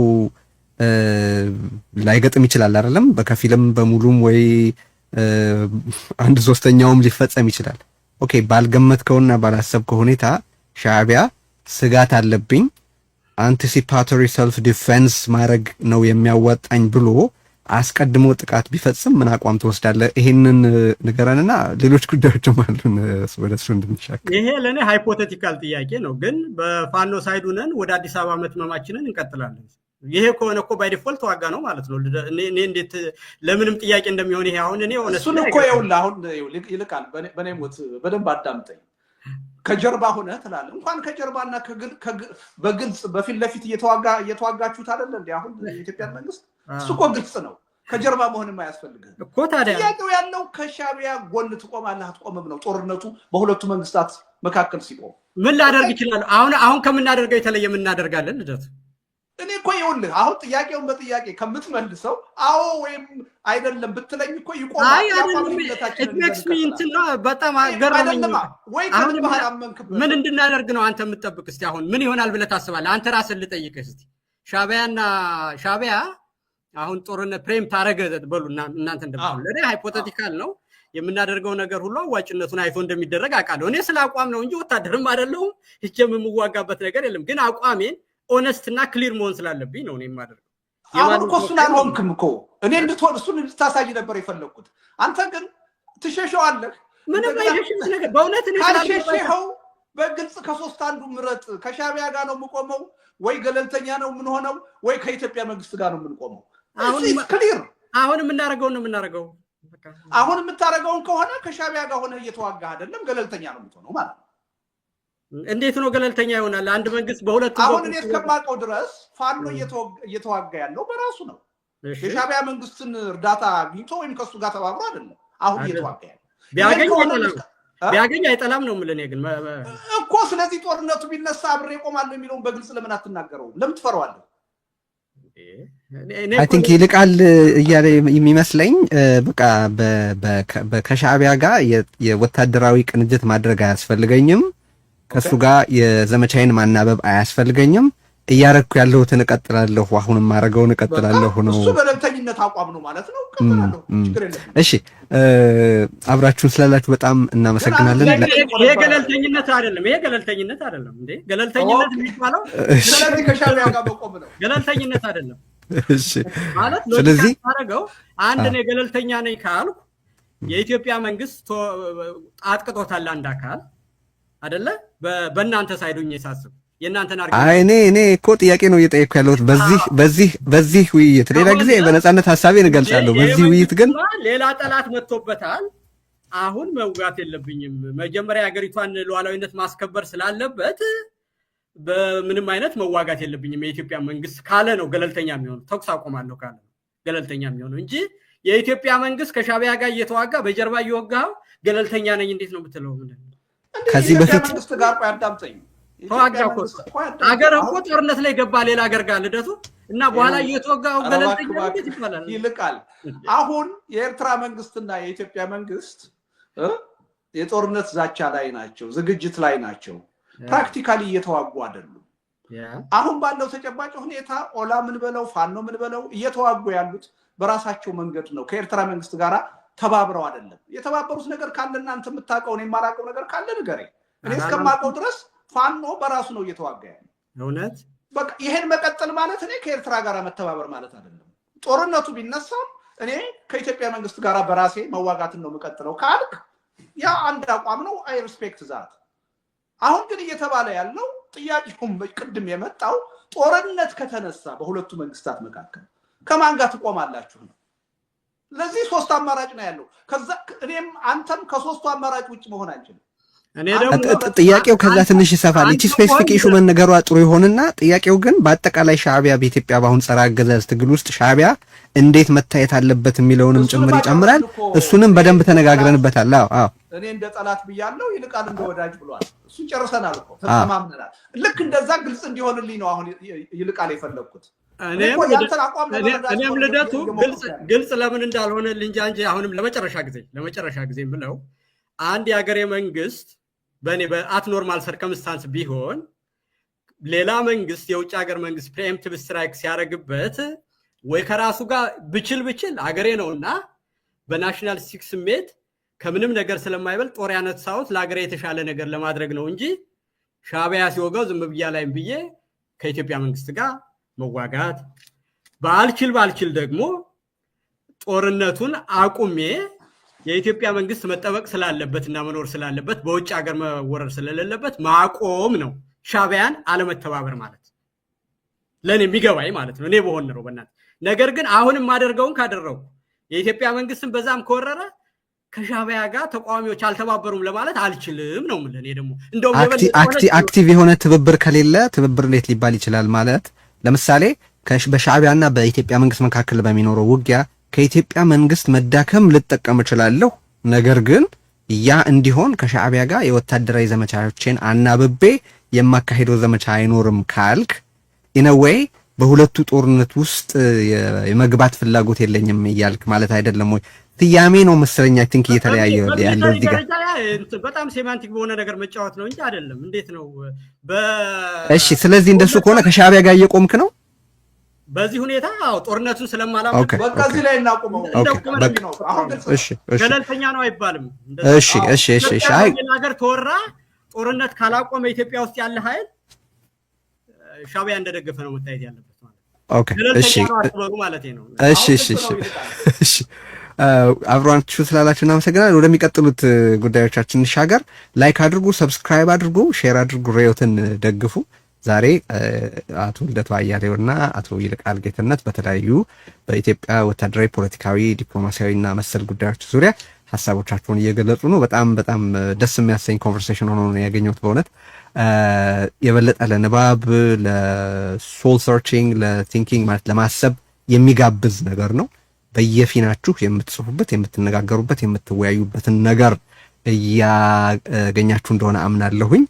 ላይገጥም ይችላል አይደለም? በከፊልም በሙሉም ወይ አንድ ሶስተኛውም ሊፈጸም ይችላል። Okay፣ ባልገመትከውና ባላሰብከው ሁኔታ ሻዕቢያ ስጋት አለብኝ፣ anticipatory self defense ማድረግ ነው የሚያዋጣኝ ብሎ አስቀድሞ ጥቃት ቢፈጽም ምን አቋም ትወስዳለህ? ይሄንን ንገረንና ሌሎች ጉዳዮችም አሉን ወደ እሱ እንድንሻገር። ይሄ ለእኔ hypothetical ጥያቄ ነው፣ ግን በፋኖ side ሆነን ወደ አዲስ አበባ መትመማችንን እንቀጥላለን። ይሄ ከሆነ እኮ by default ተዋጋ ነው ማለት ነው። እኔ እንዴት ለምንም ጥያቄ እንደሚሆን ይሄ አሁን እኔ እሱን እኮ ይኸውልህ፣ አሁን ይልቃል፣ በእኔ ሞት በደንብ አዳምጠኝ። ከጀርባ ሆነህ ትላለህ። እንኳን ከጀርባና በግልጽ በፊት ለፊት እየተዋጋችሁት አይደለ እንዴ? አሁን የኢትዮጵያን መንግስት እሱ እኮ ግልጽ ነው። ከጀርባ መሆንም አያስፈልግህም እኮ ታዲያ። ጥያቄው ያለው ከሻቢያ ጎን ትቆማለህ አትቆምም ነው። ጦርነቱ በሁለቱ መንግስታት መካከል ሲቆም ምን ላደርግ ይችላል? አሁን አሁን ከምናደርገው የተለየ ምን እናደርጋለን ልደቱ? እኔ እኮ ይኸውልህ፣ አሁን ጥያቄውን በጥያቄ ከምትመልሰው አዎ ወይም አይደለም ብትለኝ እኮ ይቆማል። እንትን ነው፣ በጣም ገረመኝ። ወይ ከልብህ አላመንክበት። ምን እንድናደርግ ነው አንተ የምትጠብቅ? እስቲ አሁን ምን ይሆናል ብለህ ታስባለህ? አንተ ራስህን ልጠይቅህ እስቲ። ሻቢያና ሻቢያ አሁን ጦርነት preempt አረገ በሉ እናንተ እንደምትሉ፣ ለእኔ hypothetical ነው። የምናደርገው ነገር ሁሉ አዋጭነቱን አይቶ እንደሚደረግ አውቃለሁ። እኔ ስለ አቋም ነው እንጂ ወታደርም አይደለሁም፣ ሂጄም የምዋጋበት ነገር የለም። ግን አቋሜን honest እና clear መሆን ስላለብኝ ነው እኔ የማደርገው። አሁን እኮ እሱን አልሆንክም እኮ። እኔ እንድትሆን እሱን እንድታሳይ ነበር የፈለግኩት። አንተ ግን ትሸሸዋለህ። ምንም አይሸሽም ነገር በእውነት። እኔ ካልሸሸኸው በግልጽ ከሶስት አንዱ ምረጥ። ከሻቢያ ጋር ነው የምቆመው ወይ ገለልተኛ ነው የምንሆነው ወይ ከኢትዮጵያ መንግስት ጋር ነው የምንቆመው። Clear። አሁን የምናደርገውን ነው የምናደርገው። አሁን የምታደርገውን ከሆነ ከሻቢያ ጋር ሆነህ እየተዋጋህ አይደለም፣ ገለልተኛ ነው የምትሆነው ማለት ነው። እንዴት ነው ገለልተኛ ይሆናል? አንድ መንግስት በሁለቱ አሁን እኔ እስከማውቀው ድረስ ፋኖ እየተዋጋ ያለው በራሱ ነው። የሻቢያ መንግስትን እርዳታ አግኝቶ ወይም ከእሱ ጋር ተባብሮ አይደለም አሁን እየተዋጋ ያለው። ቢያገኝ አይጠላም ነው የምልህ እኔ ግን። እኮ ስለዚህ ጦርነቱ ቢነሳ አብሬ እቆማለሁ የሚለውን በግልጽ ለምን አትናገረውም? ለምን ትፈራዋለህ? I think ይልቃል እያለ የሚመስለኝ በቃ ከሻዕቢያ ጋር የወታደራዊ ቅንጅት ማድረግ አያስፈልገኝም፣ ከእሱ ጋር የዘመቻዬን ማናበብ አያስፈልገኝም፣ እያረግኩ ያለሁትን እቀጥላለሁ፣ አሁን የማደርገውን እቀጥላለሁ ነው። እሱ ገለልተኝነት አቋም ነው ማለት ነው። እቀጥላለሁ፣ ችግር የለም። እሺ፣ አብራችሁን ስላላችሁ በጣም እናመሰግናለን። ይሄ ገለልተኝነት አይደለም። ይሄ ገለልተኝነት አይደለም እንዴ! ገለልተኝነት የሚባለው ስለዚህ ከሻዕቢያ ጋር መቆም ነው። ገለልተኝነት አይደለም እሺ ማለት ስለዚህ አደረገው አንድ እኔ ገለልተኛ ነኝ ካልኩ የኢትዮጵያ መንግስት አጥቅጦታል አንድ አካል አይደለ? በእናንተ side ሆኜ ሳስብ የእናንተን አይ፣ እኔ እኮ ጥያቄ ነው እየጠየቅኩ ያለሁት በዚህ ውይይት። ሌላ ጊዜ በነፃነት ሀሳቤን እገልጻለሁ። በዚህ ውይይት ግን ሌላ ጠላት መጥቶበታል። አሁን መውጋት የለብኝም። መጀመሪያ የሀገሪቷን ሉዓላዊነት ማስከበር ስላለበት በምንም አይነት መዋጋት የለብኝም የኢትዮጵያ መንግስት ካለ ነው ገለልተኛ የሚሆነው። ተኩስ አቆማለሁ ካለ ነው ገለልተኛ የሚሆነው እንጂ የኢትዮጵያ መንግስት ከሻቢያ ጋር እየተዋጋ በጀርባ እየወጋው ገለልተኛ ነኝ እንዴት ነው የምትለው? ከዚህ በፊት መንግስት ጋር፣ ቆይ አዳምጠኝ። ተዋጋ እኮ፣ አገር እኮ ጦርነት ላይ ገባ ሌላ ሀገር ጋር ልደቱ፣ እና በኋላ እየተወጋው ገለልተኛ እንዴት ይባላል? ይልቃል፣ አሁን የኤርትራ መንግስትና የኢትዮጵያ መንግስት የጦርነት ዛቻ ላይ ናቸው፣ ዝግጅት ላይ ናቸው። Practically እየተዋጉ አይደሉም። አሁን ባለው ተጨባጭ ሁኔታ ኦላ ምን በለው ፋኖ ምን በለው እየተዋጉ ያሉት በራሳቸው መንገድ ነው። ከኤርትራ መንግስት ጋር ተባብረው አይደለም። የተባበሩት ነገር ካለ፣ እናንተ የምታውቀው እኔ የማላውቀው ነገር ካለ ንገረኝ። እኔ እስከማውቀው ድረስ ፋኖ በራሱ ነው እየተዋጋ ያለው። እውነት። በቃ ይሄን መቀጠል ማለት እኔ ከኤርትራ ጋር መተባበር ማለት አይደለም። ጦርነቱ ቢነሳም እኔ ከኢትዮጵያ መንግስት ጋር በራሴ መዋጋትን ነው የምቀጥለው ካልክ ያ አንድ አቋም ነው። I respect that። አሁን ግን እየተባለ ያለው፣ ጥያቄውም ቅድም የመጣው ጦርነት ከተነሳ በሁለቱ መንግስታት መካከል ከማን ጋር ትቆማላችሁ ነው። ለዚህ ሶስት አማራጭ ነው ያለው። ከዛ እኔም አንተም ከሶስቱ አማራጭ ውጭ መሆን አንችልም። እኔ ደግሞ ጥያቄው ከዛ ትንሽ ይሰፋል። ይቺ specific issue መነገሯ ጥሩ ይሆንና ጥያቄው ግን በአጠቃላይ ሻዕቢያ በኢትዮጵያ በአሁን ጸረ አገዛዝ ትግል ውስጥ ሻዕቢያ እንዴት መታየት አለበት የሚለውንም ጭምር ይጨምራል። እሱንም በደንብ ተነጋግረንበታል። አዎ። እኔ እንደ ጠላት ብያለሁ፣ ይልቃል እንደ ወዳጅ ብሏል። እሱን ጨርሰናል እኮ፣ ተማምነናል። ልክ እንደዛ ግልጽ እንዲሆንልኝ ነው አሁን ይልቃል የፈለግኩት። እኔም ልደቱ ግልጽ ለምን እንዳልሆነልኝ እንጂ አሁንም ለመጨረሻ ጊዜ ብለው አንድ የሀገሬ መንግስት በእኔ በ at normal circumstance ቢሆን ሌላ መንግስት፣ የውጭ ሀገር መንግስት preemptive strike ሲያደርግበት ወይ ከራሱ ጋር ብችል ብችል አገሬ ነውና በ nationalistic ስሜት ከምንም ነገር ስለማይበልጥ ጦር ያነሳሁት ለሀገሬ የተሻለ ነገር ለማድረግ ነው እንጂ ሻዕቢያ ሲወጋው ዝም ብያ ላይም ብዬ ከኢትዮጵያ መንግስት ጋር መዋጋት ባልችል ባልችል ደግሞ ጦርነቱን አቁሜ የኢትዮጵያ መንግስት መጠበቅ ስላለበት እና መኖር ስላለበት፣ በውጭ ሀገር መወረር ስለሌለበት ማቆም ነው፣ ሻዕቢያን አለመተባበር ማለት ለእኔ የሚገባኝ ማለት ነው። እኔ በሆን ነው በእናትህ። ነገር ግን አሁን የማደርገውን ካደረጉ የኢትዮጵያ መንግስትን በዛም ከወረረ ከሻዕቢያ ጋር ተቃዋሚዎች አልተባበሩም ለማለት አልችልም ነው የምልህ። እኔ ደግሞ እንደውም active የሆነ ትብብር ከሌለ ትብብር እንዴት ሊባል ይችላል? ማለት ለምሳሌ በሻዕቢያና በኢትዮጵያ መንግስት መካከል በሚኖረው ውጊያ ከኢትዮጵያ መንግስት መዳከም ልጠቀም እችላለሁ። ነገር ግን ያ እንዲሆን ከሻዕቢያ ጋር የወታደራዊ ዘመቻዎችን አናብቤ የማካሄደው ዘመቻ አይኖርም ካልክ in a way በሁለቱ ጦርነት ውስጥ የመግባት ፍላጎት የለኝም እያልክ ማለት አይደለም ወይ? ስያሜ ነው መሰለኝ I think እየተለያየ ያለው እዚህ ጋር። በጣም semantic በሆነ ነገር መጫወት ነው እንጂ አይደለም። እንዴት ነው? እሺ፣ ስለዚህ እንደሱ ከሆነ ከሻዕቢያ ጋር እየቆምክ ነው። በዚህ ሁኔታ አዎ፣ ጦርነቱን ስለማላምን። በቃ እዚህ ላይ እናቁመው። ገለልተኛ ነው አይባልም። እሺ። አይ ሀገር ተወራ ጦርነት ካላቆመ ኢትዮጵያ ውስጥ ያለ ኃይል ሻዕቢያ እንደደገፈ ነው መታየት ያለበት ማለት okay፣ እሺ። ገለልተኛ ነው አትበሉ ማለት ነው። እሺ። አብሯችሁ ስላላችሁ እናመሰግናለን። ወደሚቀጥሉት ጉዳዮቻችን እንሻገር። Like አድርጉ፣ subscribe አድርጉ፣ share አድርጉ፣ ርዕዮትን ደግፉ። ዛሬ አቶ ልደቱ አያሌውና አቶ ይልቃል ጌትነት በተለያዩ በኢትዮጵያ ወታደራዊ፣ ፖለቲካዊ፣ ዲፕሎማሲያዊና መሰል ጉዳዮች ዙሪያ ሀሳቦቻቸውን እየገለጹ ነው። በጣም በጣም ደስ የሚያሰኝ conversation ሆኖ ነው ያገኘሁት። በእውነት የበለጠ ለንባብ፣ ለ soul searching፣ ለ thinking ማለት ለማሰብ የሚጋብዝ ነገር ነው። በየፊናችሁ የምትጽፉበት፣ የምትነጋገሩበት፣ የምትወያዩበትን ነገር እያገኛችሁ እንደሆነ አምናለሁኝ።